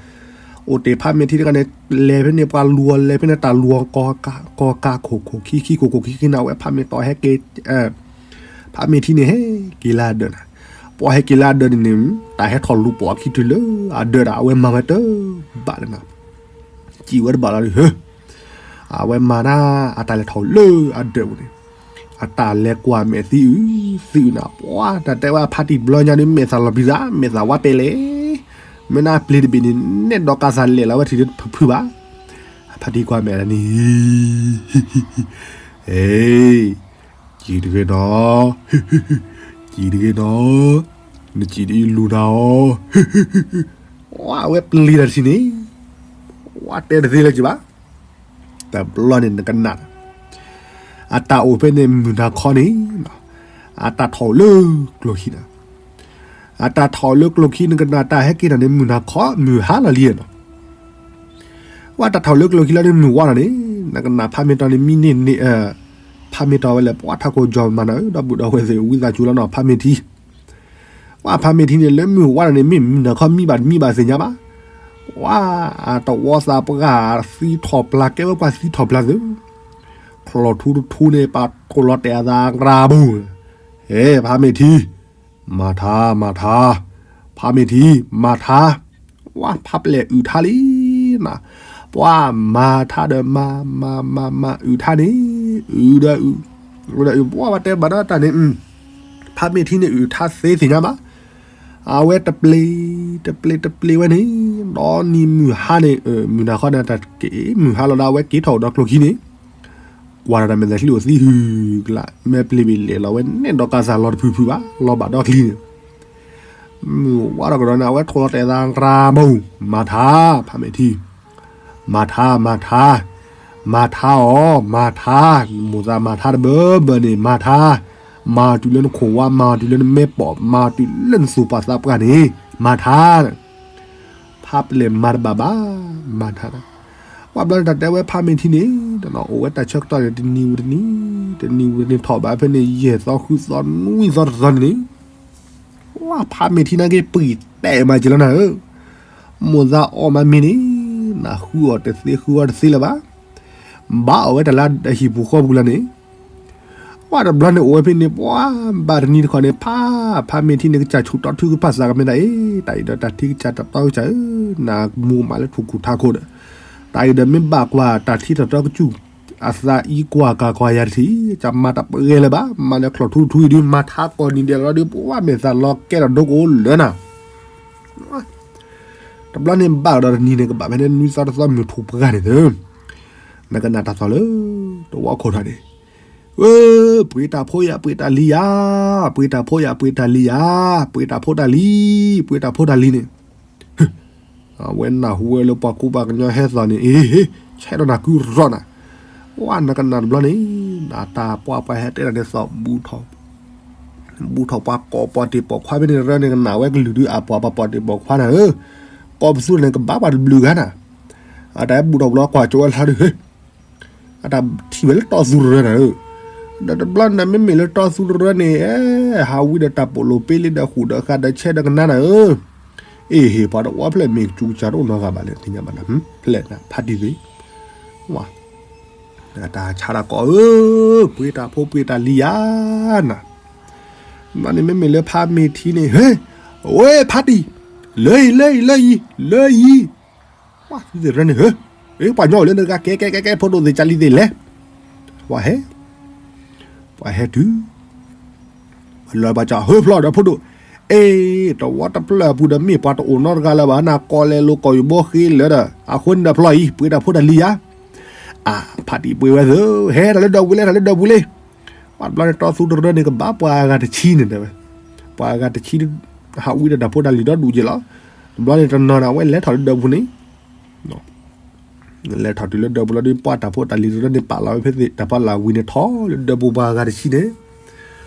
အိၣ်တ့ၢ်ဖါမ့ၢ်ထံတဂၤန့ၣ် လဲၤဖဲန့ၣ် ပှၤလူၤအီၤလဲၤဖဲန့ၣ် တၢ်လူၤအီၤ ကီကးခိၣ်ခိၣ်ခံခံခိၣ်ခိၣ်ခံခံနၤ အဝဲဖါမ့ၢ်တီဟဲက့ၤ ဖါမ့ၢ်ထံန့ၣ် ဟဲက့ၤလၢအဒၢးနၤ, ပှၤဟဲက့ၤလၢအဒၢးန့ၣ်န့ၣ် တၢ်ဟဲထီၣ်လူၤပိာ်အခံတုၤလၢအဒၢးဒီး အဝဲမၤဝဲတဘၣ်လၢနၤ, စံးဝဲတဘၣ်လီၤဒ်ဟၢ အဝဲမၤတၢ် အတၢ်လဲၤထီၣ်လၢအဒၢးပူၤန့ၣ်, အတၢ်လဲၤကွၢ်မဲာ်သံအုး သံအုးနၤ ပှၤတၢ်တဲဝဲဖါတံၢ်တဘျီညါဒ်မဲာ်သၣ်လီၤပျံၤသး မဲာ်သၣ်ဝါတဲလဲၣ်, မ့ၢ်နပျ့ၤတဘ့ၣ်န့ၣ် နဲၣ်ဒီးကးစၢ်လဲၣ်လီၤဝဲထံၣ်လၢဖုဖုဘၣ်, ဖါတံၢ်ကွၢ်မဲာ်န့ၣ် ဟ့ စံးတဂ့ၤနီၤ, စံးတဂ့ၤနီၤ, နစံးဒ်အံၤလူၤနၤအီၤ, ဝဲပျံၤတၢ်တထံၣ်န့ၣ်, ဝဲတဲတသ့လၢၤက့ၤဘၣ်, တဘျီန့ၣ်နကနၣ်, အတၢ်အိၣ်ဖဲန့ၣ်မုၢ်နၤခီန့ၣ်, အတၢ်ထီၣ်လၢကျိၣ်ခံနၤ, အတၢ်ထီၣ်လၢကျိၣ်ခံနကနၣ်တၢ်ဟဲက့ၤတၢ်န့ၣ် မုၢ်နၤခီ မုၢ်ဟါလီၤလံနီၤ ဝဲတၢ်ထီၣ်လၢကျိၣ်ခံလီၤန့ၣ် မုၢ်ဝါလီၤန့ၣ် နကနၣ်ဖါမ့ၢ်တီန့ၣ်မံန့ၢ်န့ၢ်, ဖါမ့ၢ်တီဝဲလဲၣ် ပှၤထးခိၣ်ကၠီၤမၤနၤဧၢ ဒီပုၢ်ဒီဝဲၢ်သ့ၣ် ဝံသးစူၤလီၤနီၤ ဖါမ့ၢ်ထံ, ပှၤဖါမ့ၢ်ထံန့ၣ် လၢမုၢ်ဝါလီၤန့ၣ် မ့ၢ်မုၢ်နၤခီမံဘၣ်တမံဘၣ်သ့ၣ်ညါဘၣ်, ပှၤတဝီသးပှၢ်သံထီၣ်ပျၢ် ကဲဝဲပှၤသံထီၣ်ပျၢ်သု, ချီၣ်ထူတထူန့ၣ် ပာ်ထီၣ်လီၤတဲာ်အသးကရၢဘိ, ဟဲ ဖါမ့ၢ်ထံ မၤထါ မၤထါ, ဖါမ့ၢ်ထံ မၤထါ, ဝဲဖါပျဲၢ်အုၣ်ထါလံနၤ, ပှၤမၤထါဒီးမၤ မၤ မၤ မၤအုၣ်ထါန့ၣ်, အုၣ်ဒီးအုၣ်, အုၣ်ဒီးအုၣ် ပှၤဝဲတဲဘၣ်ဒီးတၢ်န့ၣ်, ဖါမ့ၢ်ထံန့ၣ်အုၣ်ထါသ့သ့ၣ်ညါဘၣ်, အဝဲတပျ့ၤ တပျ့ၤ တပျ့ၤဝဲန့ၣ်, ဒီးနံၤမုၢ်ဟါန့ၣ် မုၢ်နၤခီန့ၣ် တၢ်က့ၤမုၢ်ဟါလီၤဒီး အဝဲက့ၤထီၣ်ဒီးကျိၣ်ခံန့ၣ် ကွၢ်ဒီးတၢ်မဲာ်သးချံအိၣ်သံဟုၣ်ကလာ် မဲာ်ပျ့ၤဘ့ၣ်လဲၣ်လီၤဝဲ နဲၣ်ဒီးကးစၢ်လီၤတဖုဖုဘၣ် လီၤဘၣ်ဒီးချံန့ၣ်, မုၢ်ဝါထီၣ်ကဒီးန့ၣ် အဝဲထီၣ်လီၤတဲာ်သးကရၢဘိ, မၤထါ ဖါမ့ၢ်ထံ, မၤထါ မၤထါ, မၤထါအီၤ မၤထါ, မိၢ်သးမၤထါတဘၢဘၢန့ၣ် မၤထါ, မၤတုၤလၢနခိၣ်ဝါ မၤတုၤလၢနမဲပီၢ် မၤတုၤလၢနသူၣ်ပှၢ်သးပှၢ်န့ၣ် မၤထါ ဖါပျဲၢ်မၤတဘၣ်ဘၣ်, မၤထါ, ပှၤဘျီန့ၣ်တၢ်တဲဝဲဖါမ့ၢ်ထံန့ၣ်, အိၣ်ဝဲတၢ်ဆၢကတီၢ်န့ၣ် တနံၤဝံၤတနံၤ, တနံၤဝံၤတနံၤထီၣ်ဘၣ်ဖဲန့ၣ် ယဲၢ်သီဃုသီနွံသီတသီန့ၣ်န့ၣ်, ပှၤဖါမ့ၢ်ထံနာ်က့ပှံၢ်တဲာ်မးက့ၤလီၤနၤဧၢ, မိၢ်သးအီၣ်မးမ့ၢ်န့ၣ်, နဃုအီၣ်တသ့ဃုအီတသ့လၢၤဘၣ်, ဘၣ်အီၣ်ဝဲတၢ်လၢအဟံၣ်ပူၤဃီပူၤလီၤန့ၣ် ပှၤတဘျီန့ၣ်အိၣ်ဝဲဖဲန့ၣ် ပှၤဘၣ်တနံၤတခီန့ၣ် ဖါ, ဖါမ့ၢ်ထံန့ၣ် ကစၢ်ဆူၣ်တီထူကဖၣ်သးကမ့ၢ်ဒၣ်အံၤ, တၢ်အံၤဒီးတၢ်ထံကစၢ်တတီကစၢ်ဧၢ, နမူမးလၢထူၣ်ကူၣ်ထးခိၣ်ဒီး, တၢ်အံၤဒီးမ့ၢ်ဘၣ်ကွၢ်တၢ်ထံတတီကစူၣ် အသးအံၤကွၢ်ကၤကွၢ်ယၤတထံၣ်, ကမၤတၢ်ပှဲၤလၢၤဘၣ်, မၤလၢချီၣ်ထူတထူအံၤဒုး မၤထါကိးနံၤဒဲးလီၤဒီး ပဝဲမဲာ်သၣ်လီၤကဲထီၣ်ဒိကိးလၢနၤ. တဘျီန့ၣ်ဘၣ်ကဒီးတနံၤန့ၣ် ကဘၣ်ဖဲန့ၣ်နွံသီတသီမုၢ်ထူၣ်ပှၢ်န့ၣ်သၢ, နကနၣ်တၢ်သီၣ်လၢ တဝီခိၣ်ထီၣ်န့ၣ်, ဝဲ, ပှ့ၤတၢ်ဖိယၤ ပှ့ၤတၢ်လံၤယၤ, ပှ့ၤတၢ်ဖိယၤ ပှ့ၤတၢ်လံၤယၤ, ပှ့ၤတၢ်ဖိတၢ်လံၤ, ပှ့ၤတၢ်ဖိတၢ်လံၤန့ၣ် အဝဲနၢ်ဟူဝဲလၢပှၤကူပှၤကညီဟဲသီၣ်န့ၣ် အ့, ဆဲးဒီးနၤကုရီနၤ, ဝဲနကနၣ်တဘျီန့ၣ်, နတၢ်ပှၤပှၤဟဲတဲနၤန့ၣ်သီၣ် ဘူးထီၣ်ပှၤကိးပီၣ်တ့ၢ်ပိာ်ခွါဖဲန့ၣ်ရၢန့ၣ် ကနၣ်ဝဲကလုာ်ဒုးအပှၤပှၤပိာ်တ့ၢ်ပိာ်ခွါနၤဧၢ, ကိးပသူန့ၣ်ကဘၣ်ပှၤတဘျုးဂၤနၤ, အတၢ်ဟဲဘူးထီၣ်ပှၤကွၢ်ကၠိဝဲလီၤဒုး အတၢ်ထံၣ်ဝဲလၢတီသူတရၢနၤဧၢ, ဒီးတဘျီန့ၣ်မ့မ့ၢ်လၢတီသူတရၢန့ၣ် ဟးဝံဒီးတၢ်ပိာ်လိာ်ပ့လံဒီးဃူဒီးဃာ်ဒီးဆဲးဒီးကနါနၤဧၢ, အ့ဟ့ၣ်ပှၤတဝီဖျဲၣ်မ့ၢ်ကၠူကစၢ်တအိၣ်နီတဂၤဘၣ်လဲၣ် သ့ၣ်ညါဘၣ်နၤ, ဖျဲၣ်နၤဖးတံၢ်သ့ၣ်, ဝါ, တၢ်ဆါတၢ်ကိးဧၢ, ပှ့ၤတၢ်ဖိပှ့ၤတၢ်လံၤယၤနၤ, ဘျီန့ၣ်မ့မ့ၢ်လၢဖးမ့ၢ်ထံန့ၣ် ဟ့ၣ်, ဝဲဖးတံၢ်, လၢအံၤ လၢအံၤ လၢအံၤ, လၢအံၤ ပှၤသ့ၣ်ရၢန့ၣ်ဧၢ, ပှၤညီအိၣ်လၢနတဂၤ ကဲကဲကဲကဲ ဖိဒိၣ်သ့ၣ် ကၢ်လံၤသ့ၣ်လဲၤ, ပှၤဟဲ, ပှၤဟဲတုၤ, လၢပှၤကဟၢဖျီဒီးဖိဒိၣ်, အ့, တဝီတဖျၢၣ်အပူၤဒီးမ့ၢ်ပှၤတအိၣ်နီတဂၤလၢၤဘၣ် နကိးလဲၤလိာ်ကိးယဘိဃ့လၢာ်ဒီး အဃိန့ၣ်ဒီးဖျီအံၤ ပှ့ၤတၢ်ဖိတၢ်လံၤယၤ, အါ, ဖးတံၢ်ပှ့ၤဝဲသၢ, ဟဲထီၣ်လၢဒၢးပူၤလံ ထီၣ်လၢဒၢးပူၤလံ, ပှၤတဘျီန့ၣ်တီသူတရၢန့ၣ်ကဘၣ်ပှၤအဂၤတဆံန့ၣ်တဲဝဲ, ပှၤအဂၤတဆံ ဟးဝံဒီးတၢ်ဖိတၢ်လံၤဒီဒူၣ်က့ၤလီၤ, တဘျီန့ၣ်တနီၤန့ၣ် အဝဲလဲၤထီၣ်လၢဒၢးပူၤန့ၣ် လဲၤထီၣ်တုၤလၢဒၢးပူၤလီၤဒီး ပှၤတၢ်ဖိတၢ်လံၤတရၢန့ၣ် ပာ်လီၤဝဲဖဲသ့ၣ် တၢ်ဖီလာ်ဝံၤန့ၣ် ထီၣ်လၢဒၢးပူၤပှၤအဂၤတဆံန့ၣ်,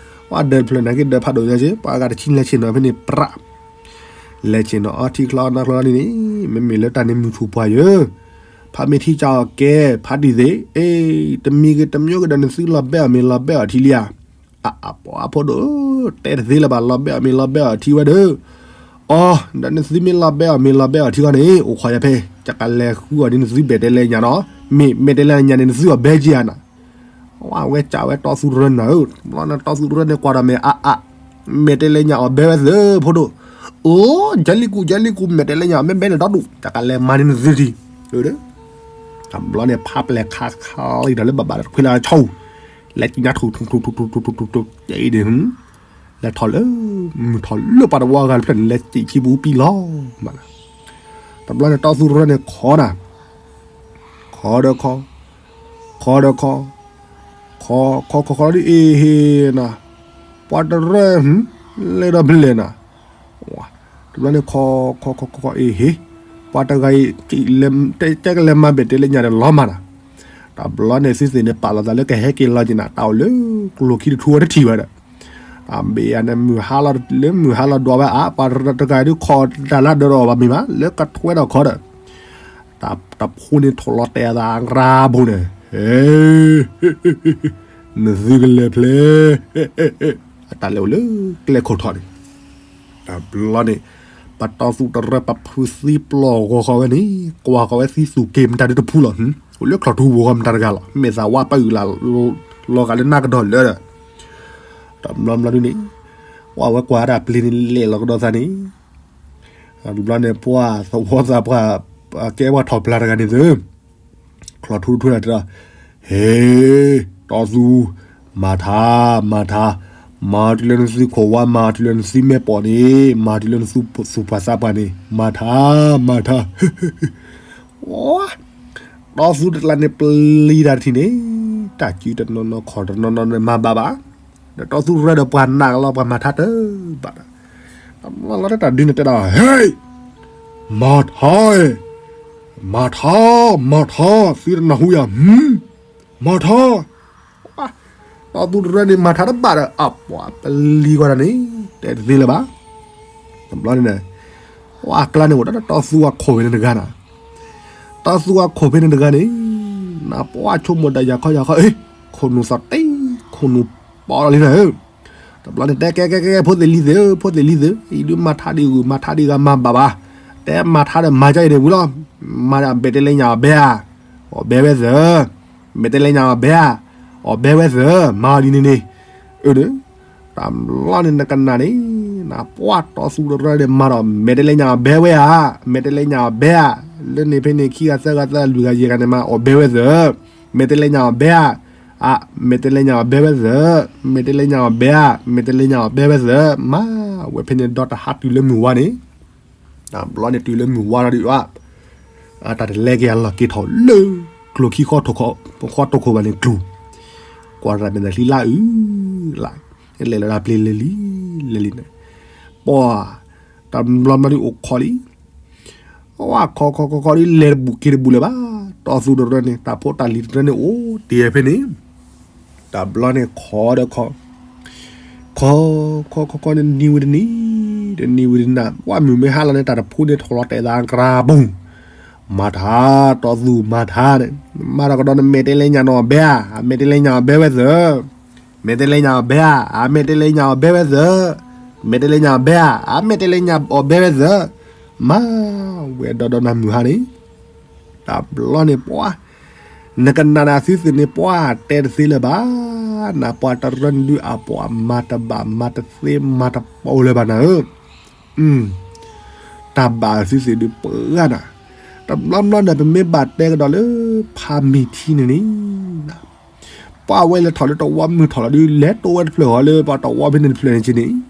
ပှၤဒၢးတဖျၢၣ်န့ၣ်က့ၤဒၢးဖးဒိၣ်ညါက့ၤ ပှၤအဂၤတဆံန့ၣ်လဲၤဆ့ၣ်နီၤဖဲန့ၣ်ပြး, လဲၤဆ့ၣ်နီၤအီထံချီနီချီန့ၣ်န့ၣ်, မ့မ့ၢ်လၢတၢ်န့ၣ်မုၢ်ထူၣ်ပှၢ်ယၢ်, ဖးမ့ၢ်ထံကၠီကဲ ဖးတံၢ်သ့ၣ်, အ့, တမံၤဂ့ၤတမံၤဂ့ၤဒီးနသုလီၤဘဲအီၣ်မ့ၤလီၤဘဲအီၣ်ထံလံဧါ, အါ, အါ, ပှၤဖိဒိၣ်, တဲတသ့လၢၤဘၣ် လီၤဘဲအီၣ်မ့ၤလီၤဘဲအီၣ်ထံဝဲဒီး, အီ, ဒီးနသုမ့ၢ်လီၤဘဲအီၣ်မ့ၤလီၤဘဲအီၣ်ထံဃီန့ၣ် အိၣ်ခိးယၤဖဲ, ယကလဲၤဃုအီၤဒ်နသုမဲာ်တဲးလဲးညးနီၤ, မ့ၢ်မဲာ်တဲးလဲးညးန့ၣ် နသုအီၣ်ဘဲက့ၤဧါနၤ, အဝဲကးဝဲတီသူတရၢနၤဧၢ, ဘျီန့ၣ်တီသူတရၢန့ၣ်ကွၢ်ဒီးမဲာ်အါအါ, မဲာ်တဲးလဲးညးအီၣ်ဘဲဝဲသၢဖိဒိၣ်, အိ, ကၢလံကူၣ် ကၢလံကူၣ် မဲာ်တဲးလဲးညးအီၣ်ဘဲဘဲန့ၣ်ဒီဒူၣ် ယကလဲၤမၤန့ၢ်နသုထံ, တဘျီန့ၣ် ဖးပျဲၢ်ခးခးလံဒီးလၢဘၣ်ဘၣ်ဒီးတခွံလၢအဆီ, လဲၤကညးထူၣ်ထူၣ်ထူၣ်ထူၣ်ထူၣ်ထူၣ်ထူၣ်ထူၣ်ထူၣ်, လဲၤထီၣ်လၢ, မုၢ်ထီၣ်လၢပှၤတဝီအဂၤတဖျၢၣ်န့ၣ် လဲၤစံးဆံပူၤပံလီၤမး, တဘျီန့ၣ်တီသူတရၢန့ၣ်ခိးနၤ, ခိးဒီးခိး, ခိးဒီးခိး, ခိး, ခိးခိးခိးဒီးအ့ဟ့ၣ်နၤ, ပှၤတရၢ, လဲၤဒီးဖဲလဲၣ်နၤ, တဘျီန့ၣ်ခိး, ခိးခိးခိးအ့ဟ့ၣ်, ပှၤတဂၤအံၤ, တဲကလဲၤမၤဘဲာ်တဲးလဲးညးဒီးလီၤမးနၤ, တဘျီန့ၣ်သုသ့ၣ်န့ၣ်ပာ်လီၤသးလၢကဟဲက့ၤလီၤက့ၤနၤ တၢ်အိၣ်လၢကျိၤခံတထူဝဲတထံၣ်ဝဲဒီး, တၢ်ဘ့ၣ်ယၤန့ၣ်မုၢ်ဟါလီၤလၢမုၢ်ဟါလီၤဒွးဝဲအါ ပှၤတဂၤဒုးခိးတၢ်လၢဒၢးဒီးအီၤဘၣ်မ့ၢ်မး လၢကထွဲဒီးခီဒီး တၢ်ဖိန့ၣ်ထိၣ်လီၤတဲာ်အသးရၤဖိန့ၣ်, နသုကလဲၤဖျဲၣ်, အတၢ်လဲၤအိၣ်လၢကျဲခိၣ်ထီၣ်န့ၣ်, တဘျီန့ၣ်, ပတီၢ်သူတရၢပဖုသံပျီၢ်ဂီၤဃီဝဲန့ၣ်, ကွၢ်ဃီဝဲသံသူၣ်က့ၤမတၤဒုတဖုလီၤ, အိၣ်လၢချီၣ်ထူဝီၤဃီမတၤတဂၤလီၤ မဲာ်သၣ်ဝါပာ်အုၣ်လီၤဂာ်လၢနၢ်ကဒီးလၢဒီး, တဘျီဘျီဒုန့ၣ်, ကွၢ်ဝဲကွၢ်တၢ်ပျ့ၤန့ၣ်လဲၤလီၤကဒီးသးန့ၣ် တဘျီန့ၣ် ပှၤသဝီသးပှၢ်, ကဲပှၤထီၣ်ပျၢ်တဂၤန့ၣ်သု, ချီၣ်ထူတထူန့ၣ်တဲဒီး, ဟ့, တီသူ, မၤထါ, မၤထါ, မၤတုၤလၢနသုခိၣ်ဝါ မၤတုၤလၢနသုမဲာ်ပိာ်န့ၣ် မၤတုၤလၢနသုသူၣ်ပှၢ်သးပှၢ်န့ၣ် မၤထါ, မၤထါ, တီသူတကျါန့ၣ်ပျံၤတၢ်တထံၣ်န့ၣ်, တၢ်စုတနီၤနီၤခီၣ်တနီၤနီၤန့ၣ်မၤဘၣ်ဘၣ်, ဒီးတီသူရဲဒီးပှၤနာ်ကလီၤပှၤမၤထါတဘၣ်ဒီး, တဘျီလီၤတၢ်ဒုးန့ၣ်တဲဒီး, ဟ့, မၤထါ, မၤထါ, မၤထါ, သုတနၢ်ဟူယၤ, မၤထါ, တီသူရဲန့ၣ်မၤထါတဘၣ်ဒီး အပှၤပလံၤကွၢ်တၢ်န့ၣ်, တဲတသ့လၢၤဘၣ်, တဘျီန့ၣ်, အကျါန့ၣ်အိၣ်ဒီးတီသူအခိၣ်ဖဲန့ၣ်တဂၤနၤ, တီသူအခိၣ်ဖဲန့ၣ်တဂၤန့ၣ်, နပှၤဆိကမိၣ်ဒီးယၤခီယၤခီ, ခိၣ်နူာ်သီၣ်တ့, ခိၣ်နူာ်ပီလီၤလံနၤဧၢ, တဘျီန့ၣ်တဲကဲကဲကဲ ဖိသ့ၣ်လံၤသ့ၣ်ဧၢ, ဖိသ့ၣ်လံၤသ့ၣ်ဧၢ, အံၤဒုးမၤထါဒံးဂုာ် မၤထါဒံးဂၤမၤဘၣ်ဘၣ်, တဲမၤထါဒီးမၤကၢ်အံၤန့ၣ်ဝံၤလီၤ, မၤဒီးဘဲးတဲလဲညါအီၤဘဲဧါ, အီၣ်ဘဲဝဲသၢ, ဘဲးတဲလဲညါအီၤဘဲဧါ, အီၣ်ဘဲဝဲသၢ, မၤအီၤဒ်န့ၣ်န့ၣ်, အၢဒီး, တဘျီန့ၣ်နကနၣ်န့ၣ်, နပှၤတီသူတရၢန့ၣ်မၤဒီး မဲာ်တဲလဲညါအီၤဘဲဝဲဧါ, မဲာ်တဲလဲညါအီၤဘဲဧါ, လၢန့ၣ်ဖဲန့ၣ်ခံဂၤသၢဂၤသၢဂၤလွံၢ်ဂၤယဲၢ်ဂၤန့ၣ်မၤအီၣ်ဘဲဝဲသၢ, မ့ၢ်တလဲၤညါအီၤဘဲဧါ, အါ, မ့ၢ်တလဲၤညါအီၤဘဲဝဲသၢ, မ့ၢ်တလဲၤညါအီၤဘဲဧါ, မ့ၢ်တလဲၤညါအီၤဘဲဝဲသၢ, မၤဝဲဖဲန့ၣ်ဒီးတဟးတုၤလၢမုၢ်ဝါန့ၣ်, တဘျီန့ၣ်တုၤလၢမုၢ်ဝါဒီးဒုးအါ, အတၢ်တလဲက့ၤအလီၢ်က့ၤထီၣ်လၢကျိၤခံဃီထိၣ်ခိၣ်ဘၣ်န့ၣ်ကျိၤ, ကွၢ်တၢ်မဲာ်သးချံလၢအုၣ်လၢ်, လဲၤလီၤဒၣ်ပျ့ၤလဲၤလံ, လဲၤလံန့ၣ်, ပှၤ, တဘျီဘျီဒုးအိၣ်ခိးလံ ဝဲခီခီခီခီဒ်လဲၤတဘူးက့ၤတဘူးလၢၤဘၣ်, တီၢ်သူတရၢန့ၣ် တၢ်ဖိတၢ်လံၤတရၢန့ၣ်အိၣ်တ့ၢ်ဖဲန့ၣ်, တဘျီန့ၣ်ခီဒီးခီ, ခီ, ခီခီခီန့ၣ်တနံၤဝံၤတနံၤ, တနံၤဝံၤတနံၤ, ပှၤမုၢ်မ့ၢ်ဟါလီၤန့ၣ် တၢ်တဖိန့ၣ်ထီၣ်လီၤတဲာ်သးကရၢပူၤ, မၤထါ, တီၢ်သူမၤထါန့ၣ်, မၤထါကဒီးန့ၣ် မ့ၢ်တလဲၤညါနီၢ်ဘဲဧါ, မ့ၢ်တလဲၤညါအီၤဘဲဝဲသၢ မ့ၢ်တလဲၤညါအီၤဘဲဧါ, အမ့ၢ်တလဲၤညါအီၤဘဲဝဲသၢ, မ့ၢ်တလဲၤညါအီၤဘဲဧါ, အမ့ၢ်တလဲၤညါအီၤဘဲဝဲသၢ, မၤဝဲဒီးဒီးနၤမုၢ်ဟါန့ၣ်, တဘျီန့ၣ်ပှၤ, နကနၣ်နၤသုသ့ၣ်န့ၣ် ပှၤတဲတသ့လၢၤဘၣ်, နပှၤတရၢန့ၣ်ဒုးအပှၤမၤတဘၣ်မၤတသ့မၤတပီၤလၢၤဘၣ်နၤဧၢ, တၢ်ဘၣ်သုသ့ၣ်ဒုးပှၤဂၤနၤ, တဘျီဘျီန့ၣ် ပမ့ၢ်ဘၣ်တဲကဒီးလၢဖးမ့ၢ်ထံန့ၣ်န့ၣ် ပှၤဝဲလဲၤထီၣ်လၢတဝီမုၢ်ထီၣ်လီၤဒုး လဲၤတိဝဲတဖျၢၣ်ဃီလၢပှၤတဝီဖဲန့ၣ်တဖျၢၣ်န့ၣ်က့န့ၣ်,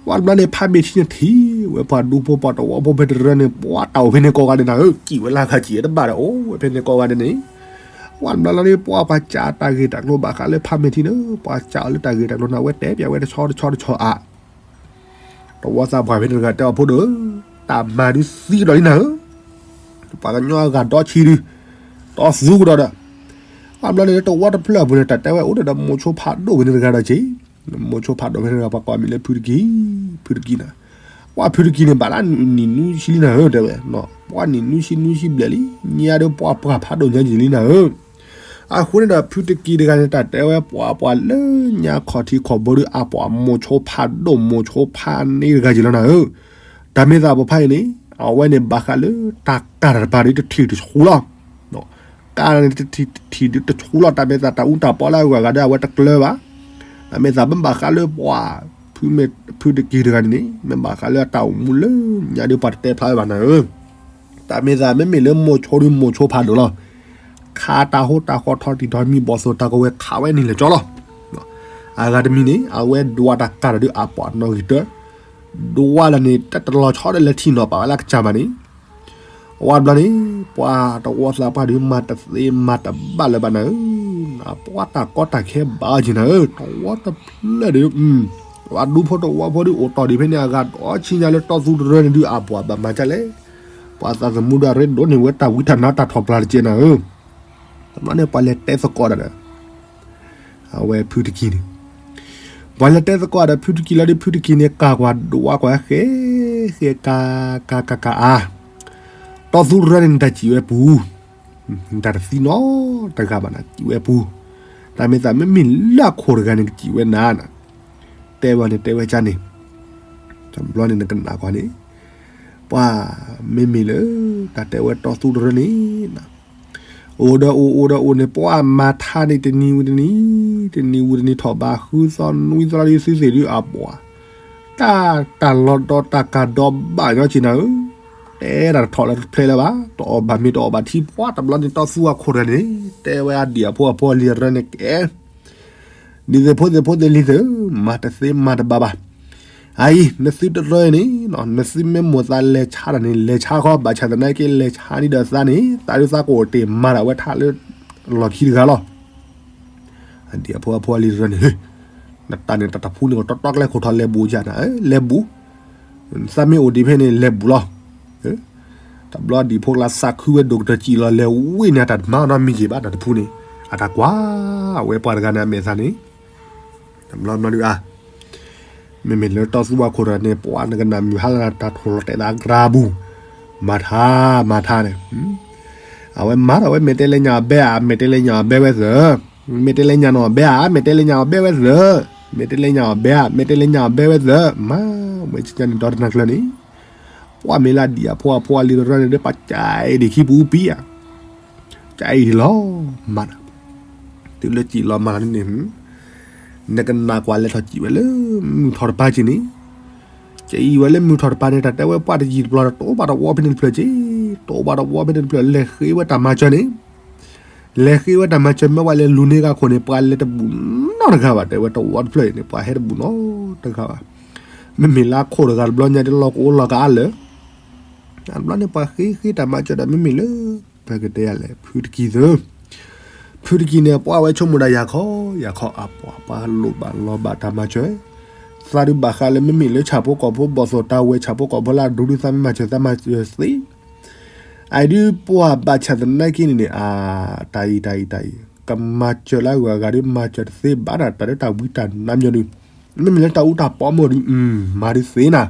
ပှၤတဘျီန့ၣ် ဖးမ့ၢ်ထံန့ၣ်ထံၣ်ဝဲပှၤဒူဖိပှၤတဝီဖိဖဲတရၢန့ၣ် ပှၤတၢ်အိၣ်ဖဲန့ၣ်ကိးဂၤဒဲးနၤဧၢ, စံးဝဲလၢဂၤစံးဝဲတဘၣ်ဒီး အိၣ်ဝဲဖဲန့ၣ်ကိးဂၤဒဲးန့ၣ်, ပှၤတဘျီလီၤဒုး ပှၤပှၤစံးတၢ်ဂ့ၢ်တၢ်ကျိၤဘၣ်ဃးလၢဖးမ့ၢ်ထံန့ၣ် ပှၤစံးအီၤလၢတၢ်ဂ့ၢ်တၢ်ကျိၤန့ၣ် အဝဲတဲပျးဝဲတဆီတဆီတဆီအါ တဝီသးပှၢ်ဖဲန့ၣ်တဂၤတဲအီၤဖိဒိၣ်ဧၢ, တၢ်မၤဒုးသံကဒီးလံနၤဧၢ, ပှၤကညီအဂၤဒီဆံဒုး, တီၢ်သူကဒီးဒီး, အဘျီန့ၣ် တဝီတဖျၢၣ်အပူၤန့ၣ် တၢ်တဲဝဲအိၣ်ဒီးမိၤဆိဖးဒိၣ်ဖဲန့ၣ်တဂၤဒီးက့ၤ, မိၤဆိဖးဒိၣ်ဖဲန့ၣ်တဂၤ ပှၤကိးမံၤလၢဖုတကံၢ်, ဖုတကံၢ်နၤ, ပှၤဖုတကံၢ်န့ၣ် ဘၣ်လၢနံၣ်နွံဆံလံနၤဧၢ တဲဝဲ, ပှၤနံၣ်နွံဆံနွံဆံဘျဲၣ်လံ, ညါဒီးပှၤပှၢ်ဖးဒိၣ်ညါက့ၤလံနၤဧၢ အဃိန့ၣ်ဒီး ဖုတကံၢ်တဂၤန့ၣ် တၢ်တဲဝဲပှၤပှၤလၢညါခီၣ်ထံးခီၣ်ဘိဒုးအပှၤမိၤဆိဖးဒိၣ်မိၤဆိဖးန့ၢ်တဂၤက့ၤလီၤနၤဧၢ, တၢ်မ့ၢ်သးပဖးအံၤန့ၣ် အဝဲန့ၣ်ဘၣ်ဃးလၢတၢ်ကၢ်တၢ်တပၤဒုးတထံၣ်တဆူလီၤ, ကၢ်န့ၣ်တထံၣ်တဆူလီၤ တၢ်မ့ၢ်သးတၢ်အူတၢ်ပီလၢအဂၤဂၤဒီးအဝဲတကျၢၤဘၣ်, တၢ်မ့ၢ်သးမ့ၢ်ဘၣ်ဃးလၢပှၤ ဖုတကံၢ်တဂၤန့ၣ်န့ၣ် မ့ၢ်ဘၣ်ဃးလၢအတၢ်အိၣ်မူလၢညါဒုးပှၤတတဲဖျါဝဲဘၣ်နၤဧၢ တၢ်မ့ၢ်သးမ့မ့ၢ်လၢမိၤဆိဒုးမိၤဆိဖးဒိၣ်လီၤ, ခးတၢ်ဟိတၢ်ဃီထီတံၢ်ထီမံၤဘီၣ်သိၣ်တၢ်ကဝဲၤခးဝဲန့ၣ်လၢာ်ကၠီလီၤ, အဂၤတမံၤန့ၣ် အဝဲဒွးတၢ်ကၢ်တၢ်ဒုးအပှၤနီၣ်ဂံၢ်တၢ, ဒွးလၢန့ၣ် တၢ်တလီၤဆီဒီးလဲၤထံၣ်နီၣ်ပာ်ဝဲလၢကစၢ်မးန့ၣ် အဝဲဘျီန့ၣ် ပှၤတဝီသးပှၢ်ဒုးမၤတသ့မၤတဘၣ်လၢၤဘၣ်နၤဧၢ, ပှၤတၢ်ကီတၢ်ခဲဘၣ်အီၤက့ၤနၤဧၢ, တဝီတဖျၢၣ်ဒုး, ပှၤဒူဖိတဝီဖိဒုးအိၣ်တီၢ်ဒံးဖဲန့ၣ် အဂၤဒီဆံညါလၢတီၢ်သူတရၢန့ၣ်ဒုးအပှၤဘၣ်မၤဒ်လဲၣ်, ပှၤသးသမူဒုးအရ့ဒိၣ်န့ၢ်ဝဲတၢ်ဝံတၢ်နါတၢ်ထီၣ်ပျၢ်တက့ၢ်နၤဧၢ, တဘျီန့ၣ်ပှၤလဲၤတဲသကိးဒီး အဝဲဖုတကံၢ်န့ၣ်, ပှၤလဲၤတဲသကိးဒီးဖုတကံၢ်လီၤဒုး ဖုတကံၢ်န့ၣ် ကၢ်ကွၢ်ဒွးကွၢ်ဃဲ, ဃဲကၢ်, ကၢ်ကၢ်ကၢ်အါ, တီၢ်သူတရၢန့ၣ် နတၢ်စံးဝဲပူၤ, နတၢ်တသံနီတဂၤဘၣ်နၤ စံးဝဲပူၤ, တၢ်မ့ၢ်သးမ့မ့ၢ်လၢအခိၣ်တဂၤန့ၣ် ကစံးဝဲနၤနၤ, တဲဝဲန့ၣ်တဲဝဲကၢ်န့ၣ်, တဘျီန့ၣ်နကနၣ်ကွၢ်န့ၣ်, ပှၤမ့မ့ၢ်လၢ တၢ်တဲဝဲတီၢ်သူတရၢန့ၣ် အိၣ်ဒီးအိၣ်အိၣ်ဒီးအိၣ်န့ၣ် ပှၤမၤထါန့ၣ်တနံၤဝံၤတနံၤ, တနံၤဝံၤတနံၤထီၣ်ဘးဃုသီနွံသီလၢသုသ့ၣ်ဒုးအပှၤ, တၢ်တၢ်လီၤဒီးတၢ်ကၢ်ဒီးဘၣ်ညီက့ၤနၤဧၢ, တဲတၢ်တထီၣ်လၢတဖျဲလၢၤဘၣ်, တအီၣ်ဘၣ်မ့ၤတအီၣ်ဘၣ်ထံ ပှၤတဘျီန့ၣ်တီၢ်သူအခိၣ်တဂၤန့ၣ် တဲဝဲအဒံၣ်အဖိအဖိအလံၤတရၢန့ၣ်ကဲ ဒ်သိးဖိသ့ၣ်ဖိသ့ၣ်လံၤသ့ၣ်ဧၢ, မၤတသ့မၤတဘၣ်ဘၣ်. အအံၤ နသုတရၢအံၤန့ၣ် နသုမ့ၢ်မိၣ်သးလဲၤဆါတၢ်န့ၣ် လဲၤဆါဃီ ဘၣ်ဆၣ်သနာ်က့ လဲၤဆါန့ၢ်ဒီးသးန့ၣ် သးဒုးသးကအိၣ်တ့ၢ်မၤဒၣ်ဝဲထါလၢ လီၢ်ခံတဂၤလီၤ. အဒံၣ်အဖိအဖိအလံၤတရၢန့ၣ် နတၢ်န့ၣ်တၢ်တဖူန့ၣ် တီတီကျဲခိၣ်ထီၣ်လဲၤဘူးယၤနၤ လဲၤဘူး သးမ့ၢ်အိၣ်ဒံးဖဲန့ၣ် လဲၤဘူးလီၤ. တဘျီဒံၣ်ဖိကျါသးခုဝဲဒိၣ်ကတၢၢ်စံၣ်လီၤလဲၤဝံၣ်န့ၣ် အတၢ်တမၤနီတမံၤက့ၤဘၣ် တၢ်တဖူန့ၣ် အတၢ်ကွၢ်ဝဲပှၤတဂၤန့ၣ် အမဲာ်သးန့ၣ် တဘျီဘျီဒုး မ့မ့ၢ်လၢတီသူဝါခိၣ်တဂၤန့ၣ် ပှၤနကနၣ်မုၢ်ဟါလၢတၢ်ထိၣ်လီၤတဲာ်သးအကြၢးပူၤ မၤထါ မၤထါန့ၣ် အဝဲမၤထါဝဲ မ့ၢ်တဲလဲၣ်ညါအီၤဘဲဧါ မ့ၢ်တဲလဲၣ်ညါအီၤဘဲဝဲသၢ မ့ၢ်တဲလဲၣ်ညါနီၢ်အီၤဘဲဧါ မ့ၢ်တဲလဲၣ်ညါအီၤဘဲဝဲသၢ မ့ၢ်တဲလဲၣ်ညါအီၤဘဲဧါ မ့ၢ်တဲလဲၣ်ညါအီၤဘဲဝဲသၢ မၤဝဲကန့ၣ်ဒီတနၤကျၢၤန့ၣ် ပှၤမ့ၢ်လၢဒံၣ်အဖိအဖိအလံၤတရၢန့ၣ် ပှၤကၢအံၤဒံးခံပူၤပံဧါ ကၢအံၤဒံးလီၤမၤ တုၤလၢစံၣ်လီၤမၤလီၤန့ၣ် နကနၣ်ကွၢ်လဲၤထီၣ်စံၣ်ဝဲလၢမုၢ်ထီၣ်တပၤက့ၤန့ၣ် စံၣ်ဝဲလၢမုၢ်ထီၣ်တပၤန့ၣ် တၢ်တဲဝဲပှၤတယံာ်တဘျီ တအိၣ်ဘၣ်တဝီဖဲန့ၣ်တဖျၢၣ်က့ၤ တအိၣ်ဘၣ်တဝီဖဲန့ၣ်တဖျၢၣ် လဲၤဃ့ဝဲတၢ်မၤစၢၤန့ၣ် လဲၤဃ့ဝဲတၢ်မၤစၢၤမ့ၢ်ဝဲလဲၤလူၤန့ၢ်ဂၤခိၣ်န့ၣ် ပှၤလဲၤတဘူးနီတဂၤဘၣ် တဲဝဲတဝီတဖျၢၣ်အံၤန့ၣ် ပှၤဟဲတဘူးနီတဂၤဘၣ်. မ့မ့ၢ်လၢခိၣ်တဂၤတဘျီညါဒ်လီၢ်ကအိၣ်လီၢ်ကအါလၢာ် တဘျီန့ၣ်ပှၤဃ့ဃ့တၢ်မၤစၢၤဒီးမ့မ့ၢ်လၢ ပကတဲယၤလဲၣ် ဖုတကံၢ်သၢ ဖုတကံၢ်န့ၣ် ပှၤဝဲဆိကမိၣ်ဒၣ်ယၤခီ ယၤခီအပှၤ ပှၤလိၣ်ဘၣ်လီၤဘၣ်တၢ်မၤစၢၤ သးဒုးဘၣ်ဃးလၢမ့မ့ၢ်လၢဆၣ်ဖိကီၢ်ဖိဘီၣ်သိၣ်တၢ်ဝဲ ဆၣ်ဖိကီၢ်ဖိလၢအဒိဒုးသးမ့ၢ်မၤစၢၤသးမၤစၢၤသ့ အအံၤဒုးပှၤဘၣ်ဆၣ်သနာ်က့န့ၣ်န့ၣ် အ တၢ်အံၤတၢ်အံၤတၢ်အံၤ ကမၤစၢၤလၢအဂၤဂၤဒုးမၤစၢၤတသ့ဘၣ်နၤ တၢ်လၢတၢ်ဝံတၢ်နါမညီဒုး မ့မ့ၢ်လၢတၢ်အူတၢ်ပီမီၢ်ဒုး မၤဒုးသ့နၤ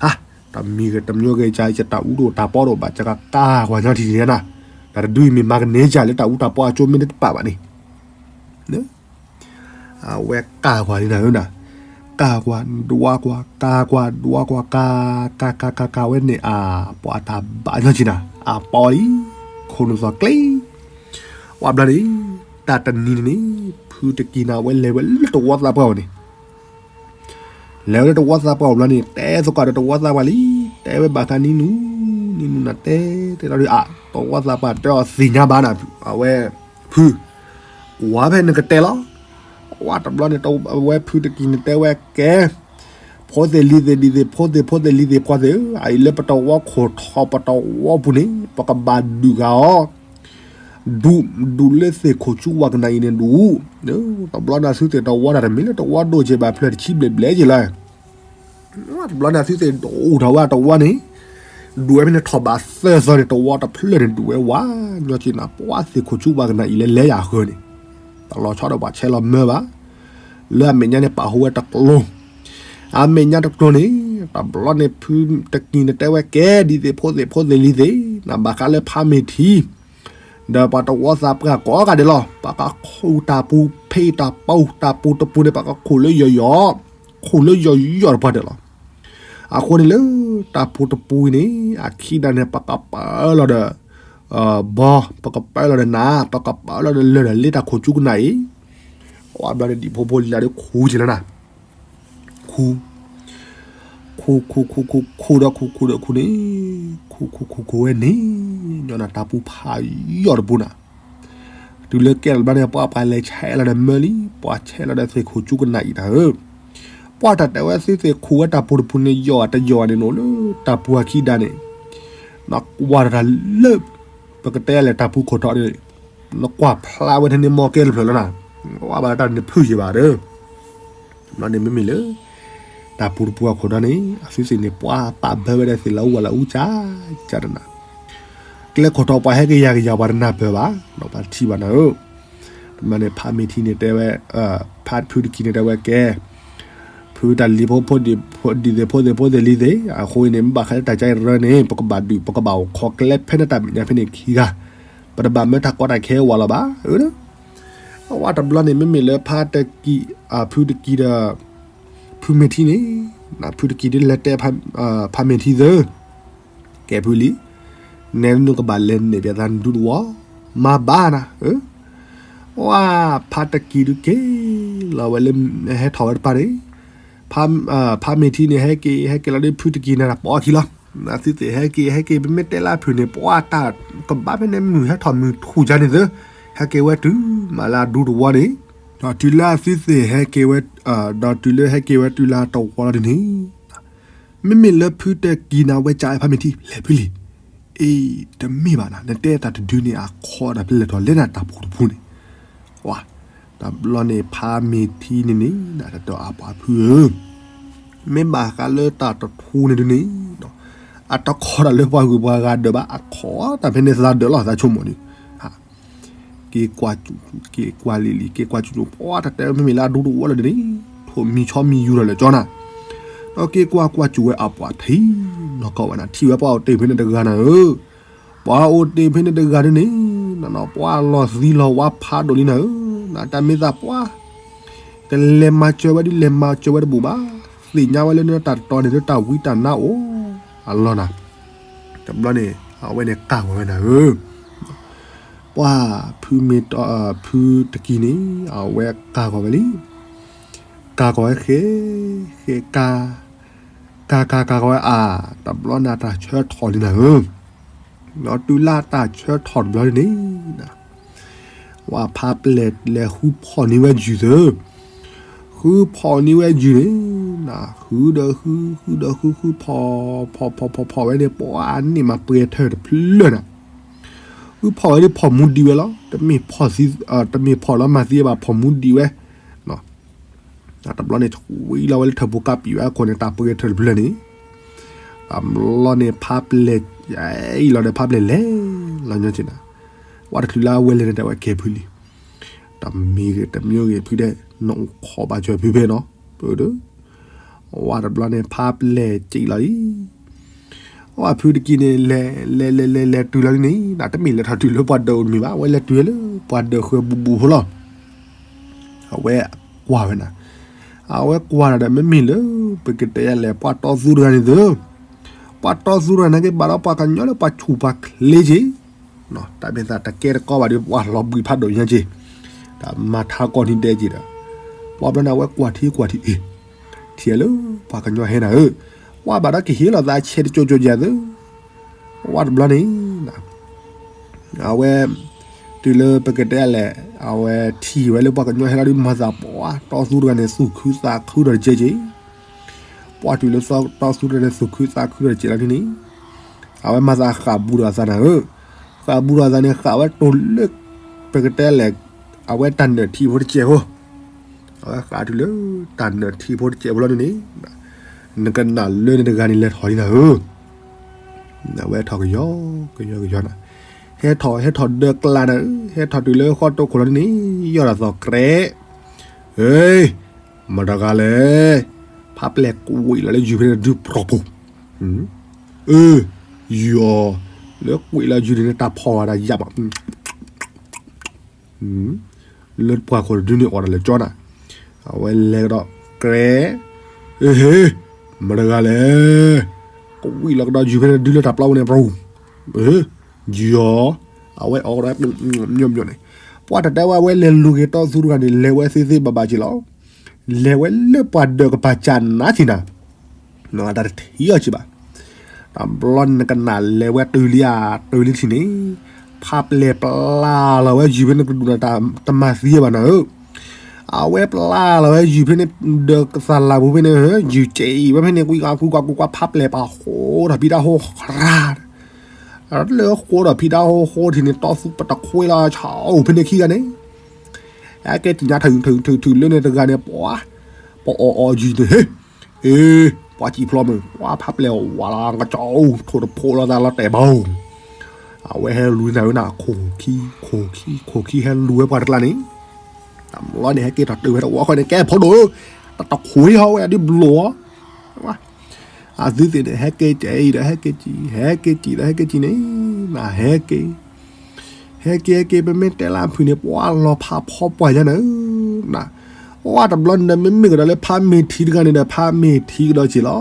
ဟါ တမံၤတမံၤဂ့ၤကၢ် ယတၢ်အူတအိၣ်တၢ်ပီတအိၣ်ဘၣ် ယကကၢ်ကွၢ်ညီထံၣ်န့ၣ်နၤ တၢ်တဒုအံၤမ့ၢ်မၤကန့ၢ်ကၢ်လၢတၢ်အူတၢ်ပီအကၠိမ့ၢ်တပာ်ဘၣ်န့ၣ် အဝဲကၢ်ကွၢ်လံနၤဧၢနၤ, ကၢ်ကွၢ်ဒွးကွၢ် ကၢ်ကွၢ်ဒွးကွၢ် ကၢ် ကၢ် ကၢ် ကၢ်ဝဲန့ၣ် အပှၤတၢ်ဘၣ်ညီက့နၤ, အပီလံ, ခိၣ်နူာ်သီၣ်ကျ့, ဝဲဘျီန့ၣ် တၢ်တနံၤန့ၣ်န့ၣ် ဖုတကံၢ်နၤဝဲလဲၤဝဲလၢတဝီသးပှၢ်အအိၣ်န့ၣ် လဲၤဝဲလၢတဝီသးပှၢ်အအိၣ်ဘျီန့ၣ် တဲသကိးဒီးတဝီသးပှၢ်လံ, တဲဝဲဘၣ်ဃးနံၤနူၤ, နံၤနူၤနၤတဲ, တဲလီၤဒုး အ တဝီသးပှၢ်တဲအီၤသ့ၣ်ညါဘၣ်နၤ, အဝဲ ဖု ကွၢ်ဖဲနကတဲလီၤ, ဝဲတဘျီန့ၣ် အဝဲဖုတကံၢ်န့ၣ်တဲဝဲကဲ, ဖိသ့ၣ်လံၤသ့ၣ်ဒ်သ့ၣ် ဖိသ့ၣ်ဖိသ့ၣ်လံၤသ့ၣ်ပှၤသ့ၣ်ဧၢ, အအံၤလၢပတဝီခိၣ်ထီၣ်ပတဝီပူၤန့ၣ် ပကဘၣ်ဒုးဂၤအီၤ ဒူး ဒူးလၢသ့ၣ်ခိၣ်ဆူဝၤကနၣ်အံၤန့ၣ်ဒူး, တဘျီန့ၣ်သုသ့ၣ်တဝီတၢ်တမ့ၢ်လၢတဝီဒိၣ်ကဲဘၣ်ဖျၢၣ်တဆံဘျဲၣ်ဘျဲၣ်ကဲလီၤ, တဘျီန့ၣ်သုသ့ၣ်ဒိၣ်ထီၣ်ဝဲတဝီန့ၣ်, ဒူးဝဲဖဲန့ၣ်ထီၣ်ဘးသၢသီန့ၣ် တဝီတဖျၢၣ်န့ၣ် ဒူးဝဲဝးညီက့နၤ, ပှၤသ့ၣ်ခိၣ်ဆူဝၤကနၣ်အံၤလၢလဲၤယၤဃၢၤန့ၣ်, တလီၤဆီဒီးပှၤဆဲးလီၤမၢဘၣ်, လၢအမဲာ်ညါန့ၣ် ပာ်ဟူဝဲတကျိၤ အမဲာ်ညါတကျိၤန့ၣ်, တဘျီန့ၣ် ဖုတကံၢ်န့ၣ်တဲဝဲကဲ ဒ်သ့ၣ်ဖိသ့ၣ်ဖိသ့ၣ်လံၤသ့ၣ်, နဘၣ်ဃးလၢဖးမ့ၢ်ထံ, ဒီးပှၤတဝီသးပှၢ်ကိးဂၤဒဲးလီၤ, ပှၤကခိၣ်တၢ်ပူၤဖဲတၢ်ပူၤ, တၢ်ပူၤတပူၤန့ၣ် ပှၤကခိၣ်လၢယီၤယီၤ, ခိၣ်လၢယီၤယီၤတပှၢ်ဒဲးလီၤ, အဃိန့ၣ်လၢ တၢ်ပူၤတပူၤအံၤန့ၣ် အခံဒၣ်န့ၣ် ပကပာ်လီၤဒီး ဘီ, ပကပာ်လီၤဒီးနး, ပကပာ်လီၤဒီးလၢၢ်ဒီးလ့တၢ်ခိၣ်ဆူကနၣ်အံၤ, အဝဲဘျီန့ၣ်ဒံၣ်ဖိဖိလံၤလးဒီးခူက့ၤလီၤနၤ, ခူ, ခူ, ခူ, ခူ, ခူ, ခူ, ခူဒီးခူ, ခူဒီးခူန့ၣ်, ခူ, ခူ, ခူ, ခူဝဲန့ၣ်, ညီနၤတၢ်ပူၤဖးယီၤတပူၤနၤ, တုၤလၢကဲလီၤဘျီန့ၣ် ပှၤပှၤလဲၤဆဲးလီၤဒီးမၢလံ, ပှၤဆဲးလီၤဒီးသ့ၣ်ခိၣ်ဆူကနၣ်အံၤတၢ်ဧၢ ပှၤတၢ်တဲဝဲသုသ့ၣ်ခိၣ်ဝဲတၢ်ပူၤတပူၤန့ၣ် ယီၤတယီၤန့ၣ် နအိၣ်လၢတၢ်ပူၤအခံဒၣ်န့ၣ်, နကွၢ်တၢ်လၢ ပကတဲလဲၣ်တၢ်ပူၤခိၣ်ထီၣ်န့ၣ်, နကွၢ်ဖျါဝဲထဲန့ၣ်မီၢ်ကဲတဖျၢၣ်လီၤနၤ, ဝဲဘၣ်လၢတၢ်န့ၣ်ဖုၣ်ယံၤဘၣ်ဒီး, ဘျီန့ၣ်မ့မ့ၢ်လၢ တၢ်ပူၤတပူၤအခိၣ်ထီၣ်န့ၣ် အသုသ့ၣ်န့ၣ် ပှၤပာ်ဘၢဝဲဒၣ်သ့ၣ်လၢအူဝဲလၢအူကၠးကၠးတနၤ ကျဲခိၣ်ထီၣ်ပှၤဟဲက့ၤယၤက့ၤယၤပှၤတနၢ်ပၢၢ်ဘၣ်, ဒီးပှၤတထံၣ်ဘၣ်နၤဧၢ, မ့ၢ်န့ၣ် ဖးမ့ၢ်ထံန့ၣ်တဲဝဲ, ဖးဖုတကံၢ်န့ၣ်တဲဝဲကဲ, ဖုတၢ်လံၤဖိဖိဒ်သ့ၣ်ဖိသ့ၣ်ဖိသ့ၣ်လံၤသ့ၣ်, အဃိအံၤန့ၣ် မ့ၢ်ဘၣ်ဃးလၢတၢ်ကါအံၤရၢန့ၣ် ပကဘၣ်ဒုး ပကဘၣ်အိၣ်ခိးကျဲဖဲန့ၣ်တၢ်မဲာ်ညါဖဲန့ၣ်ခံဂၤ, ပတဘၣ်မၢတၢ်ကီတၢ်ခဲဝဲလီၤဘၣ်, အဝဲတဘျီန့ၣ် မ့မ့ၢ်လၢဖးတကံၢ်, ဖုတကံၢ်ဒီး ဖုမ့ၢ်ထံန့ၣ်, ဖုတကံၢ်ဒ်လဲၤတဲ ဖးမ့ၢ်ထံသၢ ကဲဖုလံ, နဲနုၤကဘၣ်လဲၤနဲၣ်ပသးနဒူတဝီ, မၤဘၣ်နၤ, ဝဲဖးတကံၢ်ဒုးက့ၤလီၤဝဲလၢဟဲထီၣ်ဝဲတပၤန့ၣ်, ဖးမ့ၢ်ထံန့ၣ် ဟဲက့ၤ ဟဲက့ၤလီၤဒီးဖုတကံၢ်န့ၣ် တၢ်ပိာ်အခံလီၤ, သုသ့ၣ်ဟဲက့ၤ ဟဲက့ၤ ပမ့ၢ်တဲလၢအဖုၣ်န့ၣ် ပှၤတၢ်ကဘၣ်ဖဲန့ၣ်မုၢ်ဟဲထီၣ်မုၢ်ထူၣ်ကၠါန့ၣ်သၢ, ဟဲက့ၤဝဲတုၤမးလၢအဒူတဝီန့ၣ်, ဒီးတုၤလၢအသုသ့ၣ်ဟဲက့ၤဝဲ, ဒီးတုၤလၢဟဲက့ၤဝဲတုၤလၢတဝီလီၤဒ်န့ၣ် မ့မ့ၢ်လၢဖုတကံၢ်နၤဝဲကၠးဖးမ့ၢ်ထံ လဲၤဖုလံ, အ့ တမ့ၢ်ဘၣ်နၤ နတဲတၢ်တဒုန့ၣ် အခီတၢ်ဖဲလဲၣ်ထီၣ်လဲၤနၤတၢ်ပူၤတပူၤန့ၣ်, ဝဲ, တဘျီန့ၣ်ဖးမ့ၢ်ထံန့ၣ်န့ၣ် နတတီအပှၤဖုဧၢ, မ့ၢ်ဘၣ်ဃးလၢတၢ်တထူန့ၣ်ဒုန့ၣ်, အတခီတၢ်လၢပှၤဂုၤပှၤဂၤဒၢးဘၣ် အခီတၢ်ဖဲန့ၣ်သးဒၢးလီၤ သးဆိကမိၣ်န့ၣ် က့ၤကွၢ်စူၣ် က့ၤကွၢ်လံၤလံၤ က့ၤကွၢ်စူၣ်စူၣ် ပှၤတၢ်တဲမ့မ့ၢ်လၢအဒူတဝီလၢဒ်န့ၣ်, ထိၣ်မံၤဆီမံၤယူၤထီၣ်လၢကၠီနၤ, ဒီးက့ၤကွၢ်ကွၢ်စူၣ်ဝဲအပှၤထံနီၢ်ကီၢ်ဝဲနၤ ထံၣ်ဝဲပှၤအိၣ်တ့ၢ်ဖဲန့ၣ်တဂၤနၤဧၢ, ပှၤအိၣ်တ့ၢ်ဖဲန့ၣ်တဂၤဒ်န့ၣ်, ပှၤလီၤသံလီၤဝါဖးဒိၣ်လံနၤဧၢ, နတၢ်မ့ၢ်သးပှၢ် ကလဲၤမၤစၢၤဝဲဒ်လဲၤမၤစၢၤဝဲတဘူၣ်ဘၣ်, သ့ၣ်ညါဝဲလၢနတၢ်တတီန့ၣ် လၢတၢ်ဝံတၢ်နါအိၣ်အလီၢ်နၤ, တဘျီန့ၣ် အဝဲန့ၣ်ကၢ်ဂီၤဝဲနၤဧၢ, ပှၤဖုမ့ၢ်တီ ဖုတကံၢ်န့ၣ် အဝဲကၢ်ဂီၤဝဲလံ, ကၢ်ဂီၤဝဲဃဲ ဃဲကၢ်, ကၢ်ကၢ်ကၢ်ဂီၤဝဲအါ, တဘျီန့ၣ်တၢ်ဆၢထီၣ်လံနၤဧၢ, ဒီးတုၤလၢတၢ်ဆၢထီၣ်တဘျီန့ၣ် ပှၤဖးပျဲၢ်လဲၤဃုဖီၣ်န့ၢ်ဝဲယုၢ်သၢ, ဃုဖီၣ်န့ၢ်ဝဲယုၢ်န့ၣ်, ဃုဒီးဃု ဃုဒီးဃု ဃုဖီၣ်, ဖီၣ်ဖီၣ်ဖီၣ်ဖီၣ်ဝဲန့ၣ် ပှၤန့ၢ်မးပှဲၤထၢၣ်တဖျၢၣ်န့ၣ်, ဃုဖီၣ်ဝဲန့ၣ်ဖီၣ်မူဒံးဝဲလီၤ. တမ့ၢ်ဖီၣ်သံ, တမ့ၢ်ဖီၣ်လီၤမၤသံဘၣ် ဖီၣ်မူဒံးဝဲ တဘျီန့ၣ် ဆှံလီၤဝဲလၢထၢၣ်ပူၤကးပံာ်ဝဲအခိၣ်န့ၣ် တၢ်ပှဲၤထၢၣ်တဖျၢၣ်န့ၣ်, တဘျီန့ၣ် ဖးပျဲၢ်အံၤလီၤဒီး ဖးပျဲၢ်လဲၤလီၤညီက့နၤ, ဝဲတချုးလၢအဝဲလဲၤန့ၣ်တဲဝဲကဲဖုလံ, တမံၤဂ့ၤတမံၤဂ့ၤဖုဒဲး နီၢ်အိၣ်ခိးဘၣ်စၢၤဖုဖဲနီၤ, ပဒီး ဝဲတဘျီန့ၣ် ဖးပျဲၢ်စံးလီၤလံ ဝဲဖုတက့ၢ်န့ၣ် လဲၤလဲၤလဲၤလဲၤလဲၤတုၤလီၤန့ၣ် တမ့ၢ်လဲၤထီၣ်တုၤလၢပှၤဒၢးအိၣ်တမံၤဘၣ်, အဝဲလဲၤတုၤလၢပှၤဒၢးဃၢၤဘူးဘူးဖိလီၤ. အဝဲကွၢ်ဝဲနၤ, အဝဲကွၢ်ဒီး မ့မ့ၢ်လၢ ပကတဲယၤလဲၣ် ပှၤတီသူတဂၤန့ၣ်သု, ပှၤတီသူတဂၤန့ၣ်က့ၤဘၣ်ဒီးပှၤကညီလၢပှၤဆူးပှၤချ့က့ၤ, တၢ်မ့ၢ်သးတကဲတကီဘၣ်ဒီး ပှၤလီၤဘှံးဖးဒိၣ်ညါက့ၤ, တၢ်မၤထါကီၢ်န့ၣ်ဒဲက့ၤဒီး, ပှၤဘျီန့ၣ် အဝဲကွၢ်ထံကွၢ်ထံ အ့ၣ်, ထံၣ်လၢပှၤကညီဟဲနၤဧၢ, ပှၤဘၣ်ဒီးကဟ့ၣ်လီၤသးဆဲးတကၠိကၠိကၠသု, ဝဲတဘျီန့ၣ် အဝဲ တုၤလၢပကတဲလဲၣ်, အဝဲထံၣ်ဝဲလၢပှၤကညီဟဲလီၤဒီး မၤသးပှၤတီသူတဂၤန့ၣ် သူၣ်ခုသးခုဒီးတကဲက့ၤ, ပှၤတုၤလၢတီသူတဂၤန့ၣ် သူၣ်ခုသးခုဒီးတကဲလီၤန့ၣ်, အဝဲမၤသးဃးဘူးဒီးအသးနၤဧၢ, ဃးဘူးဒီးအသးန့ၣ် ဃးဝဲတိၤလၢ ပကတဲလဲၣ်, အဝဲတၢ်နၢၣ်ထံဖိတကဲဖိ အဝဲဃးတုၤလၢ တၢ်နၢၣ်ထံဖိတကဲဖိလီၤန့ၣ်န့ၣ်, နကနၣ်လၢန့ၣ်တဂၤန့ၣ်လဲၤထီၣ်လံနၤဧၢ, အဝဲထီၣ်ကယီကယီကယီနၤ, ဟဲထီၣ်ဟဲထီၣ်ဒၢးကျါနၤဧၢ, ဟဲထီၣ်တုၤလၢဃီတိခိၣ်လီၤန့ၣ်န့ၣ်, ယီၢ်ဒီးသီၣ်ကြဲး, ဟ့, မတၤတဂၤလဲၣ်, ဖးပျဲၢ်ကွံာ်လီၤလၢယုၢ်ဖဲန့ၣ်ဒုးပြီၤပူၤ, အၢ, ယီၢ်, လၢကွံာ်လီၤယုၢ်န့ၣ်န့ၣ် တၢ်ဖီၣ်ဝဲဒၣ်ယၢ်ဘၣ် လၢပှၤခိၣ်တဒုန့ၣ်အီၣ်တၢ်လၢာ်ကၠီနၤ, အဝဲလဲၤကဒီးကြဲး, ဟ့ဟ့, မတၤတဂၤလဲၣ်, ကွံာ်လီၤကဒီးယုၢ်ဖဲန့ၣ်ဒုးလၢတၢ်ပျီပူၤန့ၣ်ပူၤ, ယီၢ်, အဝဲအီၣ်ကဒီး မညီမညီန့ၣ်, ပှၤတတဲဝဲအဝဲလဲၤလူၤက့ၤတီသူတဂၤန့ၣ် လဲၤဝဲသ့သ့ဘၣ်ဘၣ်က့ၤလီၤ, လဲၤဝဲလၢပှၤဒၢးကပၤကၢ်နါက့ၤနၤ တၢ်တထံၣ်အီၤက့ၤဘၣ်, တဘျီန့ၣ်ကနၣ်လဲၤဝဲတုၤလံဧါ တုၤလံထံၣ်န့ၣ်, ဖးပျဲၢ်ပျၢ်လီၤဝဲယုၢ်ဖဲန့ၣ်ကဒူၣ်နၤတမၤသံဘၣ်နၤဧၢ, အဝဲပျၢ်လီၤဝဲယုၢ်ဖဲန့ၣ် ဒၢးကသးလၤပူၤဖဲန့ၣ်, ယုၢ်ကဲအံၤဝဲဖဲန့ၣ် ကွံာ်ကွံာ်ကွံာ်ကွံာ် ဖးပျဲၢ်ပာ်ဃိးဒီးဖံတၢ်ဟိဃရၣ် လၢဃိးဒီးဖံတၢ်ဟိဃိထံၣ်န့ၣ် တီသူပတခွဲလီၤဆၢအိၣ်ဖဲန့ၣ်ခံဂၤန့ၣ်, ဟဲက့ၤတညါထုထုထုထုလၢန့ၣ်တဂၤန့ၣ် ပှၤ, ပအီၣ်အီၣ်ယုၢ်န့ၣ် ဟ့ၣ်, အ့, ပှၤစံၣ်ဖျိမုၢ် ပှၤဖးပျဲၢ်ဝးလီၤ ကစီၤအိၣ်ထိၣ်တဖိးလီၤသးလီၤတဲာ်ဘၣ်, အဝဲဟဲလူၤနၤဝဲနၤ ခိၣ်ခံ, ခိၣ်ခံ, ခိၣ်ခံဟဲလူၤဝဲပှၤတကျါန့ၣ်, တဘျီန့ၣ် ဟဲက့ၤထီၣ်တုၤဝဲတဝီဃီန့ၣ် ကဲဖိဒိၣ်ဧၢ, တတခွဲဟီဝဲဒ်ဘျီ အသုသ့ၣ်န့ၣ် ဟဲက့ၤကဲအံၤဒီး ဟဲက့ၤကံ, ဟဲက့ၤကံဒီး ဟဲက့ၤကံန့ၣ်, နဟဲက့ၤ, ဟဲက့ၤဟဲက့ၤ ပမ့ၢ်တဲလၢအဖုၣ်န့ၣ် ပှၤလီၤဖးဖီပှၢ်ညါနၤ, န, အတဘျီန့ၣ် မ့မ့ၢ်ကဒီးလၢဖးမ့ၢ်ထံတဂၤန့ၣ်ဒီး ဖးမ့ၢ်ထံကဒီးက့ၤလီၤ,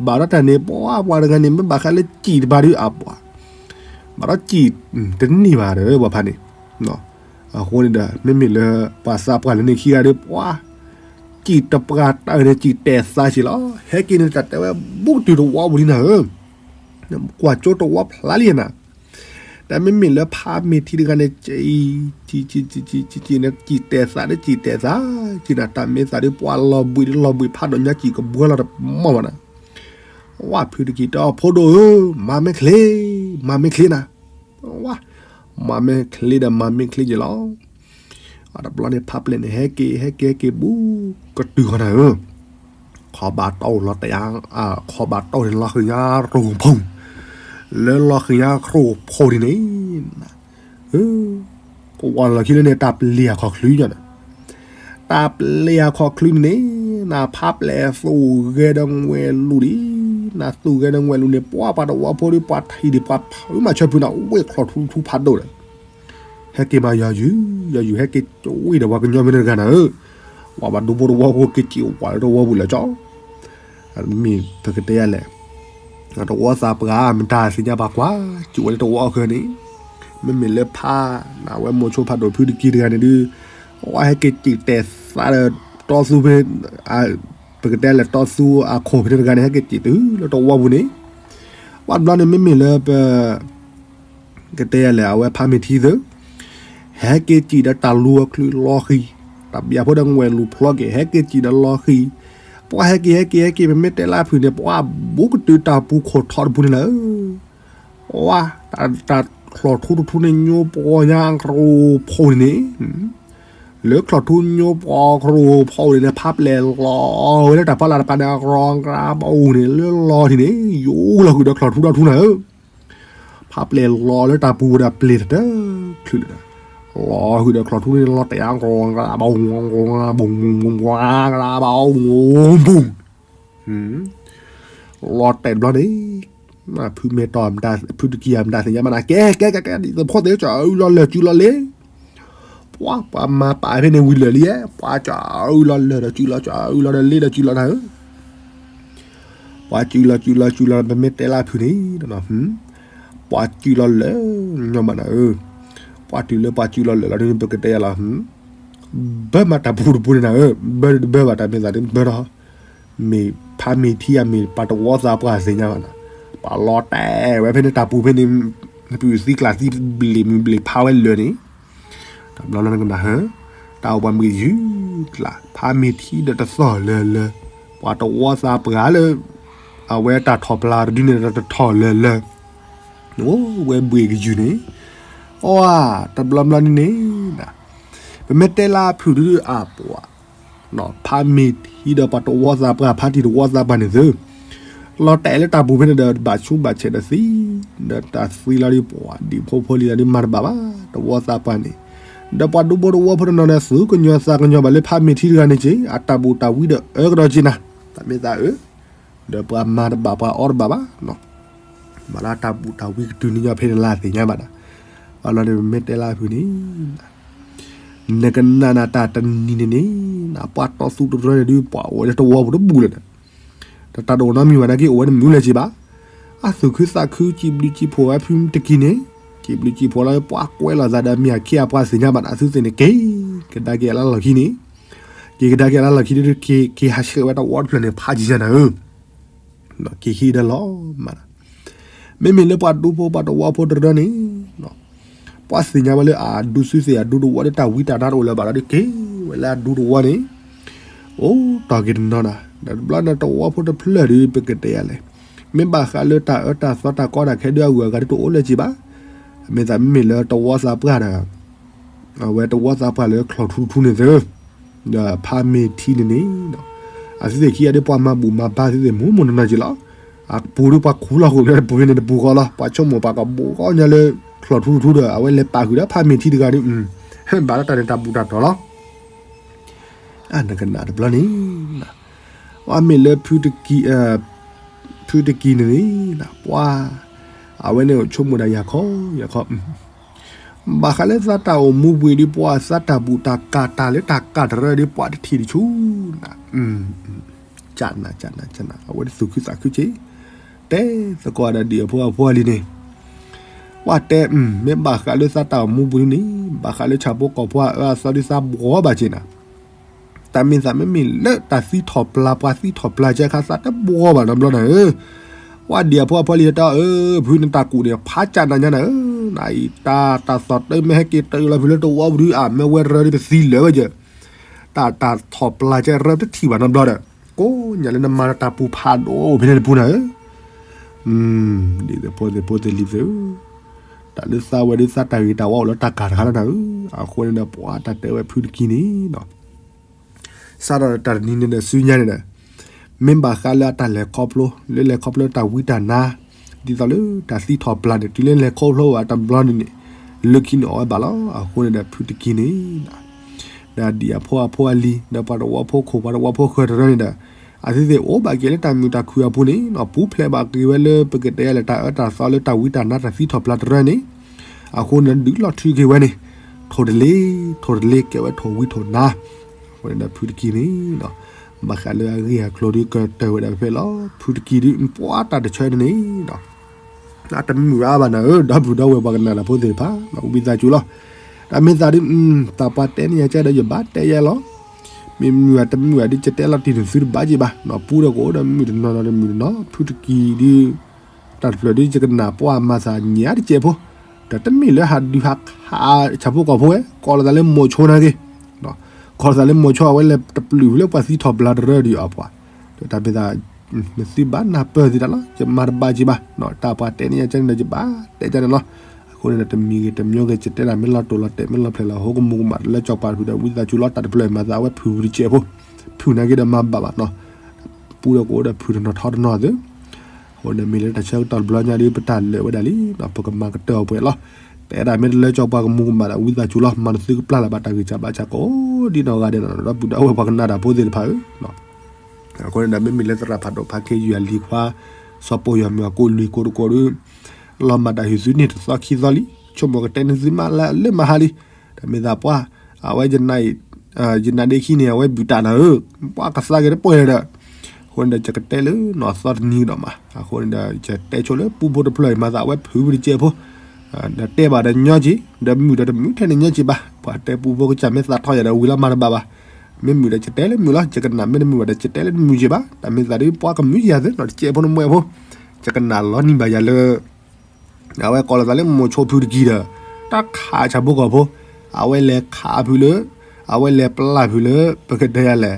ဘၣ်ဒီးတၢ်န့ၣ် ပှၤပှၤတဂၤန့ၣ် မ့ၢ်ဘၣ်ဃးလၢစံၣ်တပၤဒီးအပှၤ, ဘၣ်ဒီးစံၣ်, တန့ၢ်ဘၣ်ဒီးပှၤဖးန့ၣ်, အဃိန့ၣ်ဒီး မ့မ့ၢ်လၢ ပှၤသးပှၢ်လၢန့ၣ်ခံဂၤဒီး ပှၤ စံၣ်တပှၤတၢ်န့ၣ် စံၣ်တဲာ်သးက့ၤလီၤ, ဟဲက့ၤန့ၣ် တၢ်တဲဝဲ ဘူးတုၤတဝီပူၤလံနၤဧၢ, ကွၢ်ကၠိတဝီဖျါလံနၤ, တၢ်မ့မ့ၢ်လၢဖးမ့ၢ်ထံတဂၤန့ၣ် စံၣ်, စံၣ်, စံၣ်, စံၣ်, စံၣ်န့ၣ် စံၣ်တဲာ်သးဒီး စံၣ်တဲာ်သး, စံၣ်နၤ တၢ်မ့ၢ်သးဒီး ပှၤလီၤဘှံးဒီးလီၤဘှံးဖးဒိၣ်ညါ စံၣ်ကဘှီလီၤတမီၢ်ဘၣ်နၤ, ဝဲဖုတက့ၢ်တဲအီၤ ဖိဒိၣ်ဧၢ, မၤမ့ၢ်ချ့, မၤမ့ၢ်ချ့နၤ, ဝဲ, မၤမ့ၢ်ချ့ဒီး မၤမ့ၢ်ချ့က့ၤလီၤ, အတဘျီန့ၣ် ဖးပျဲၢ်န့ၣ် ဟဲက့ၤ ဟဲက့ၤ ဟဲက့ၤဘူး ကတုၤဃီနၤဧၢ, ခီဘၣ်တီၢ်လီၤတဲာ်, ခီဘၣ်တီၢ်န့ၣ် လီၤဃံၤညါရိၤဖူ, လၢလီၤဃံၤညါရိၤဖူဒ်န့ၣ်, ကဝီၤလီၢ်ခံလၢန့ၣ် တၢ်ပျံၤအခီၣ်ချုးညါန့ၣ်, တၢ်ပျံၤအခီၣ်ချုးန့ၣ်န့ၣ်, နဖးပျဲၢ်သူၣ်ဂဲၤဒီးငွဲၣ်လူၤဒံး, နသူၣ်ဂဲၤဒီးငွဲၣ်လူၤန့ၣ် ပှၤပှၤတဝီဖိဒီး ပှၤထံၣ်ဒံး ပှၤဖုးမၤဆၢဖုးနၤ ဝ့ၢ်ချီၣ်ထူထူဖးဒိၣ်ဒီး ဟဲက့ၤမၤယီၤယုၢ်, ယီၤယုၢ်ဟဲက့ၤကဝံၤဒီးပှၤကညီမ့ၢ်တဂၤနၤဧၢ, ပှၤဘၣ်ဒူဖိတဝီဖိက့ၤစံၣ်ဝဲလၢတဝီပူၤလၢာ်ကၠီ, မ့ၢ်ပကတဲယၤလဲၣ်, တဝီသးပှၢ် မတၤသ့ၣ်ညါဘၣ်ကွၢ်, စံၣ်ဝဲလၢတဝီအဃၢၤန့ၣ်, မ့မ့ၢ်လၢဖး, နဝဲမိၤဆိဖးဒိၣ်ဖုတက့ၢ်တဂၤန့ၣ်ဒုး, ဝဲဟဲက့ၤစံၣ်တဲာ်သးဒီး တီသူဖဲ ပကတဲလဲၣ် တီသူအခိၣ်ဖဲန့ၣ်တဂၤန့ၣ် ဟဲက့ၤစံၣ်တုၤလၢတဝီပူၤန့ၣ်, ဝဲတဘျီန့ၣ် မ့မ့ၢ်လၢပ ကတဲယၤလဲၣ် အဝဲဖးမ့ၢ်ထံသု, ဟဲက့ၤစံၣ်ဒီးတၢ်လူၤအချုးလီၤဃံၤ, တၢ်ဘၣ်ဖိဒီးငွဲၣ်လူၤဖျီက့ၤ ဟဲက့ၤစံၣ်ဒီးလီၤဃံၤ, ပှၤဟဲက့ၤ ဟဲက့ၤ ဟဲက့ၤ ပမ့ၢ်တဲလၢအဖုၣ်န့ၣ် ပှၤဘူးကတုၤတၢ်ပူၤခိၣ်ထီတပူၤန့ၣ်လီၤ. ဝါ, တၢ်ချီၣ်ထူတထူန့ၣ် ညိပှီၢ်ညါကရိဖီန့ၣ်, လၢချီၣ်ထူညိပှီၢ်ကရိဖီန့ၣ် ဖးပျဲၢ်လီၤဝဲလၢတၢ်ဖီလာ်တကးန့ၣ် အကရီကရၢဘၣ်အိၣ်န့ၣ် လၢလီၤထံၣ်န့ၣ် ယိၤလီၤဃုာ်ဒီးချီၣ်ထူဒီထူနၤဧၢ, ဖးပျဲၢ်လီၤလၢတၢ်ပူၤဝဲဒၣ်ပျ့ၤတချုးလၢၤ, လီၤဃုာ်ဒီးချီၣ်ထူန့ၣ် လီၤတဲာ်အကရီကရၢဘၣ်အိၣ် ကရၢဘၣ်အိၣ် ဘုၣ် လီၤတဲာ်တဘျီန့ၣ် ဖုမ့ၢ်တီၢ် ဖုတကံၢ်အမတၤသ့ၣ်ညါဘၣ်နၤ ကဲ ကဲ ကဲ ကဲ ဒ်သိးဖိသ့ၣ်ကၠီအုလီၤလၢာ်စုလီၤလ့, ပှၤ ပှၤမၤပာ်ဖဲန့ၣ်ဝံၤလၢာ်လံ, ပှၤကၠီအုလီၤလၢာ်ဒီးစုလီၤ ကၠီအုလီၤဒီးလ့ဒီးစုလီၤနၤဧၢ, ပှၤစုလီၤစုလီၤစုလီၤ ပမ့ၢ်တဲလၢအဖုၣ်န့ၣ်, ပှၤစုလီၤလၢာ်ညီမးနၤဧၢ, ပှၤတုၤလၢပှၤစုလီၤလၢာ်လီၤဒ်န့ၣ် ပကတဲယၤလီၤ ဘၢမးတၢ်ပူၤတပူၤန့ၣ်နၤဧၢ, ဘၢတဘၢဘၣ်တၢ်မ့ၢ်သးဒ်ဘၢဒီး မ့ၢ်ဖးမ့ၢ်ထံအမ့ၢ်ပှၤတဝီသးပှၢ်သ့ၣ်ညါဘၣ်နၤ, ပှၤလီၤတဲာ်ဝဲဖဲန့ၣ်တၢ်ပူၤဖဲန့ၣ်, နပုၢ်သံကျၢ်သံဘျ့းမုၢ်ဘျ့းဖးဝဲလၢာ်န့ၣ်, တဘျီလၢနကနၣ်ဟၢ, တၢ်အိၣ်ပှၤမုၢ်ယုၢ်ကျါ ဖးမ့ၢ်ထံဒီးတသီၣ်လၢာ်လၢာ်, ပှၤတဝီသးပှၢ်လၢ အဝဲတၢ်ထီၣ်ပျၢ်တဒုန့ၣ်ဒီးတထီၣ်လၢာ်လၢာ် အိၣ်ဝဲဘှ့ၣ်ကယုၢ်န့ၣ်, အီ, တဘျီဘျီန့ၣ်န့ၣ်, ပမ့ၢ်တဲလၢအဖုၣ်ဒုအပှၤ, ဖးမ့ၢ်ထံဒီးပှၤတဝီသးပှၢ် ဖးထံၣ်တဝီသးပှၢ်န့ၣ်သု, လီၤတဲာ်လၢတၢ်ပူၤဖဲန့ၣ်ဒီး ဘၣ်ဆူးဘၣ်ဆဲးဒီးသံ, ဒီးတၢ်သံလီၤဒ်ပှၤဒံးဖိဖိလံၤလီၤဒ်မၤတဘၣ်ဘၣ် တဝီသးပှၢ်န့ၣ်, ဒီးပှၤဒူဖိတဝီဖိတနီၤန့ၣ် သူၣ်ကညီၤသးကညီၤဘၣ်လၢဖးမ့ၢ်ထံတဂၤန့ၣ်က့ၤ အတၢ်ဘူၣ်တၢ်ဝံဒီးအၢကဒီးက့ၤနၤ, တၢ်မ့ၢ်သးအၢ ဒီးပှၤမၤတဘၣ်ပှၤအီတဘၣ်ဘၣ်, မၤလၢတၢ်ဘူၣ်တၢ်ဝံကတုၤန့ၣ်ညီဖဲန့ၣ်လၢသ့ၣ်ညါဘၣ်ဒီး, ပှၤလီၤန့ၣ်ပမ့ၢ်တဲလၢအဖုၣ်န့ၣ်, နကနၣ်နၤတၢ်တနံၤန့ၣ်န့ၣ်, ပှၤတီသူတရၢန့ၣ်ဒ်ပှၤအိၣ်ဝဲလၢတဝီပူၤတဘူၣ်လၢၤဒီး, တၢ်တအိၣ်နီတမံၤဘၣ်နာ်က့ အိၣ်ဝဲတမုာ်လၢၤက့ၤဘၣ်, အသူၣ်ခုသးခု စံးဘျုးစံးဖှိၣ်ဝဲဖုတကံၢ်န့ၣ်, စံးဘျုးစံးဖှိၣ်လီၤ ပှၤကွဲးလီၤသးဒီးမ့ၢ်အခ့အပှၤသ့ၣ်ညါဘၣ်ဒီး အသုသ့ၣ်န့ၣ်က့ၤ, ကဒါက့ၤအလၢလီၢ်ခံန့ၣ် က့ၤကဒါက့ၤအလၢလီၢ်ခံဒီး က့ၤဟးဆှဲးဝဲတဝီတဖျၢၣ်န့ၣ် ဖးယံၤယၤနၤဧၢ, က့ၤခံဒီးလီၤမး, မ့မ့ၢ်လၢပှၤဒူဖိပှၤတဝီဖိတရၢန့ၣ်, ပှၤသ့ၣ်ညါဝဲလၢအဒူသုသ့ၣ်အဒူတဝီဒီးတၢ်ဝံတၢ်နါတအိၣ်လၢၤဘၣ်ဒီး က့ၤဝဲလၢအဒူတဝီန့ၣ်, အိၣ်တီၢ်က့ၤတနီၤနၤ, ဒီးတဘျီန့ၣ်တဝီဖိတဖျၢၣ်ဒီး ပကတဲယၤလဲၣ်, မ့ၢ်ဘၣ်ဃးလၢတၢ်အၢတၢ်သီတၢ်ကီတၢ်ခဲဒုးအဂုၤအဂၤဒုးတအိၣ်လၢၤက့ၤဘၣ်, မ့ၢ်သးမ့မ့ၢ်လၢတဝီသးပှၢ်ဒီး အဝဲတဝီသးပှၢ်လၢချီၣ်ထူထူန့ၣ်သု, ဒီးဖးမ့ၢ်ထံန့ၣ်န့ၣ်, အသုသ့ၣ်ခံဂၤဒ်ပှၤမၤဘူၣ်မၤဘါသုသ့ၣ်မူမူနီၢ်နီၢ်က့ၤလီၤ, အပူၤဒ်ပှၤခူၣ်လီၤဃိာ်လၢတပူၤဖဲန့ၣ်တပူၤဃီလီၤ, ပှၤဆိကမိၣ်ပှၤကဘိးကီညါလၢ ချီၣ်ထူထူဒီး အဝဲလဲၤပာ်ဃုာ်ဒီးဖးမ့ၢ်ထံတဂၤဒ်, ဘၣ်လၢတၢ်န့ၣ်တၢ်ဘူၣ်တၢ်တီၢ်လီၤ, နကနၣ်တဘျီန့ၣ် အမ့ၢ်လၢ ဖုတကံၢ်န့ၣ်န့ၣ်, ပှၤ အဝဲန့ၣ်ဆိကမိၣ်ဒၣ်ယၤခီယၤခီ, ဘၣ်ဃးလၢသးတၢ်အိၣ်မူပူၤဒ်ပှၤသးတၢ်ဘူၣ်တၢ်ကၢ်တၢ်လၢတၢ်ကၢ်တရၢဒ်ပှၤတထံၣ်တဆူၣ်နၤ, ကနၤကနၤကနၤ အဝဲတသူၣ်ခုသးခုက့ၤ, တဲသကိးဒီးဒံၣ်အဖိအဖိအလံၤန့ၣ် ပှၤတဲ, မ့ၢ်ဘၣ်ဃးလၢသးတၢ်အိၣ်မူပူၤန့ၣ်, ဘၣ်ဃးလၢဆၣ်ဖိကီၢ်ဖိအအၢအသီဒ်သးဘှီဘၣ်က့ၤနၤ, တၢ်မ့ၢ်သးမ့မ့ၢ်လၢတၢ်သံထီၣ်ပျၢ်ပှၤသံထီၣ်ပျၢ်ကဲခါသးတဘှီဘၣ်နီတဘျီနၤဧၢ, ပှၤဒံၣ်အဖိအဖိလံၤတဲအၢ ဖုနတၢ်ကူၣ်န့ၣ် ဖးကနၤညါနၤဧၢ, နအံၤတၢ်တၢ်သီၣ်တၢ်မ့ၢ်ဟဲက့ၤတၢ်လီၤဖုးလၢတဝီပူၤဒုး အမ့ၢ်ဝဲရၢဒ်ပသံလၢာ်ဝဲယဲၢ်, တၢ်တၢ်ထီၣ်ပျၢ်ကဲရၢတထံၣ်ဘၣ်နီတဘျီဒီး, ကိးညါလၢနမၤတၢ်ပူၤဖးဒိၣ်အိၣ်ဖဲန့ၣ်တပူၤနၤဧၢ ဒ်သိးဖိသ့ၣ်ဖိသ့ၣ်လံၤသ့ၣ်ဧၢ, တၢ်လၢသးဝဲဒ်သးတၢ်ဂ့ၤတၢ်ဝါအိၣ်လၢတၢ်ကၢ်တခါလၢနၤဧၢ, အဃိန့ၣ်ဒီးပှၤတၢ်တဲဝဲဖုတကံၢ်န့ၣ်, စးထီၣ်တၢ်တနံၤန့ၣ်ဒီးဆူညါန့ၣ်ဒီး, မ့ၢ်ဘၣ်ဃးလၢအတၢ်လဲၤခီဖျိ, လၢလဲၤခီဖျိတၢ်ဝံတၢ်နါ, ဒ်သိးလၢတၢ်သံထီၣ်ပျၢ်န့ၣ် တုၤလၢလဲၤခီဖျိဝဲတဘျီန့ၣ်န့ၣ်, လၢခံန့ၣ်အီၣ်ဝဲဘၣ်လီၤ. အဃိန့ၣ်ဒီးဖုတကံၢ်န့ၣ် ဒီးဒံၣ်အဖိအဖိအလံၤ ဒီးပှၤတဝီဖိခိၣ် ပှၤတဝီဖိဃၢၤတရၢန့ၣ်ဒီး, အသုသ့ၣ်အိၣ်ဘၣ်က့ၤလၢတၢ်မုာ်တၢ်ခုၣ်အပူၤန့ၣ် ပူၤဖျဲးဘၣ်က့ၤဝဲလၢပကတဲယၤလဲၣ် တၢ်အၢတၢ်သီလၢတၢ်ဝံတၢ်နါတၢ်သံထီၣ်ပျၢ်တရၢန့ၣ်, အဃိန့ၣ်ဒုးလီၤထုးက့ၤဝဲန့ၣ်, ထိၣ်တလ့, ထိၣ်တလ့ကဲဝဲထိၣ်ဝံထိၣ်နါ, အဃိန့ၣ်ဒီးဖုတကံၢ်န့ၣ် ဘၣ်ဃးလၢအဂ့ၢ်အကျိၤဒုးကတၢၢ်ဝဲဒၣ်ဖဲလီၤ. ဖုတကံၢ်ဒုး ပှၤတၢ်တဆၢန့ၣ်န့ၣ် အတမုာ်အါဘၣ်နၤဧၢ, ဒီပုၢ်ဒီဝဲၢ်ပှၤကနၣ်တၢ်ဖိသ့ၣ်တဖၣ် ဝံသးစူၤလီၤ. တၢ်မ့ၢ်သးဒုး တၢ်ပှၤတဲန့ၢ်ယၤကဲဒီးယဘၣ်တဲယဲလီၤ. မ့ၢ်မုာ်အတမုာ်အဒုး ယတဲလီၤတံၢ်န့ၣ်သုတဘၣ်က့ၤဘၣ်, ပူဒီးကအိၣ်ဒီးမုာ်တနီၤနီၤတမုာ်တနီၤ ဖုတကံၢ်ဒုး, တၢ်တဖျၢၣ်ဒုး ယကနၣ်ပှၤမၤသးညါတကဲးဖိ, ဒီးတမ့ၢ်လၢဟးဒုးဟးခးဆၣ်ဖိကီၢ်ဖိဝဲ ကိးလီၤသးလၢမိၤဆိနာ်က့, ကိးလီၤသးလၢမိၤဆိ အဝဲလဲၤတပျုာ်လၢပှၤသံထီၣ်ဘျါတရၢဒံးအပှၤ, ဒီးတၢ်မ့ၢ်သး နသုဘၣ်နၢ်ပၢၢ်သ့တၢ်လီၤ, ယမၤတဘၣ်က့ၤဘၣ်, တၢ်ပှၤတဲန့ၣ်ယကန့ၣ်ဒီးယဘၣ်တဲကန့ၣ်လီၤ. အဃိန့ၣ်ဒီးတမံၤဂ့ၤတမံၤဂ့ၤ ယတဲဒၣ်မ့ၢ်လီၤတိာ်လီၤတဲာ်မ့ၢ်လီၤဖျဲးလီၤ ဟိကမူၤကမၣ်တလၢကၠီပၤတဖုဒီး ဝံသးစူၤလီၤ တၢ်တဖျၢၣ်မၤသးအဝဲဖုးတကဲးဖိ, ဖုးနာ်က့ဒီးမၤဘၣ်ဘၣ်နီၤ, ပူဒီးကအိၣ်ဒီးဖုးတနီၤထီတနီၤသု အဃိန့ၣ်မ့ၢ်လၢတၢ်ဆၢကတီၢ်တဘျီညါဒီး ပတၢ်လၢာ်ဝဲဒၣ်လံ, ပကမၤကတၢၢ်အီၤပှဲၤလီၤ. တဲဒၣ်မ့ၢ်တလၢကၠီပၤကမူၤကမၣ်ဒီး ဝံသးစူၤလီၤ မၤနသုကပျၢ်လၢၤဘၣ်တၢ်ဂံၢ်စၢ်ဘါစၢ်ကိးဒ်နီၢ်ဂၤဒဲးနီၤ ဒီပုၢ်ဒီဝဲၢ်ပှၤကနၣ်တၢ်ဖိသ့ၣ်တဖၣ်ဧၢ, အဃိန့ၣ်ဒီး မ့မ့ၢ်လၢသရၣ်ဖးဒိၣ်ဖးခ့ယွၤလံၤခွါ စီၤပိာ်ယွၤမုၣ်အကိးလွံၢ်ကိးတကိးဒီး လီၤမၢ်တၢ်ဟံးသုန့ၣ်တသီခံသီလံ, ဆိကမိၣ်ကတဲန့ၢ်သုမးလၢလၢမဟါလံ, တၢ်မ့ၢ်သးပှၤ အဝဲ ယနါဒ့ခံန့ၣ် အဝဲဘုၣ်တၢ်နၤဧၢ, ပှၤကသးက့ၤတပှဲၤဒီး, အဃိန့ၣ်ဒီး ယကတဲလၢနီၢ်သီတနံၤကဒီးမး, အဃိန့ၣ်ဒီး ယတဲဆိလၢပူဖိတဖျၢၣ်အံၤ မၤသးအဝဲဖုးဝံတကဲးဖိ, ဒီးတဲဘၣ်ဒီးညီက့ၤ, ဒီးမုာ်ဒီးတမုာ်ထဲန့ၣ်ညီက့ၤဘၣ်, ပှၤတဲပူဖိကစၢ်မ့ၢ်သးထီၣ်ယၤဒီးဝံၤလီၤမၤတဘၣ်ဘၣ်, မ့ၢ်မုာ်ဒီးယတဲလၢမုာ်လီၤ, ယကနၣ်မ့ၢ်တမုာ်ဘၣ်ဒီး ယတဲလၢတမုာ်က့ၤဘၣ်, တၢ်မ့ၢ်သးဒ်ပှၤကမုာ်ယၤသုနီၢ်တကဲးဖိနမွဲဖိ, ယကနၣ်လီၤနံၤဘၣ်ယၤလၢ အဝဲကိးလီၤသးလၢမိၤဆိဖုးတက့ၤဒီး တၢ်ခးဆၣ်ဖိကီၢ်ဖိ, အဝဲလဲၤခးဖုးလၢ, အဝဲလဲၤပျၢ်ဖုးလၢ ပကတဲယၤလဲၣ်,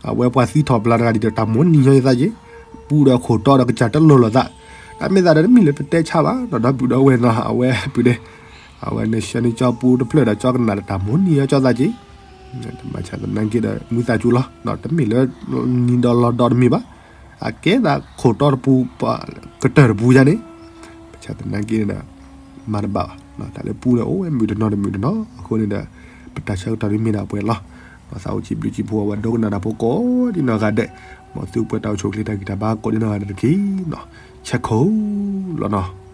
အဝဲပှၤသံထီၣ်ဘျါတဂၤဒ်ဒီး တၢ်မိၣ်နံၤညီယသးက့ၤ, ပူဒီးခိၣ်တီဒီးကစၢ်တလိၣ်လိာ်သး, တၢ်မ့ၢ်သးဒီးတမ့ၢ်လၢပတဲဆါဘၣ်, ဒီပုၢ်ဒီဝဲၢ်နီၤ အဝဲပုၢ်ဒဲး, အဝဲန့ၣ်ဆှၢန့ၢ်ကၠီပူတဖျၢၣ်ဒီးကၠီကနၣ်ဒီးတၢ်မိၣ်နံၤညီကၠီသးက့ၤ တမၤဆၣ်သနာ်က့ဒီး မုာ်သးစူၤလီၤ, တမ့ၢ်လၢ နံၤဒီးလီၤဒီးတမ့ၢ်ဘၣ်, အကဲသးခိၣ်တီတပူၤ, ကတၢၢ်တပူၤယါန့ၣ်, ပဆၣ်သနာ်က့န့ၣ်ဒီး မၤတဘၣ်ဘၣ်, တၢ်လၢပူဒီးအိၣ်ဝဲမုာ်တနီၤတမုာ်တနီၤ, အဃိန့ၣ်ဒီး ပတၢ်ဆၢကတီၢ်ဒ်မ့ၢ်ဒၣ်ပှဲၤလီၤ, သးအိၣ်စံးဘျုးစံးဖှိၣ်အဝဲဒိကနၣ်တၢ်ဖိကိးဒ်နီၢ်ဂၤဒဲး, မ်သုပှဲၤတၢ်အိၣ်ဆူၣ်အိၣ်ချ့တၢ်ဂံၢ်တၢ်ဘါကိးဒ်နီၢ်ဂၤဒဲးတက့ၢ်နီၤ, ဆဲးခိၣ်လီၤနီၤ.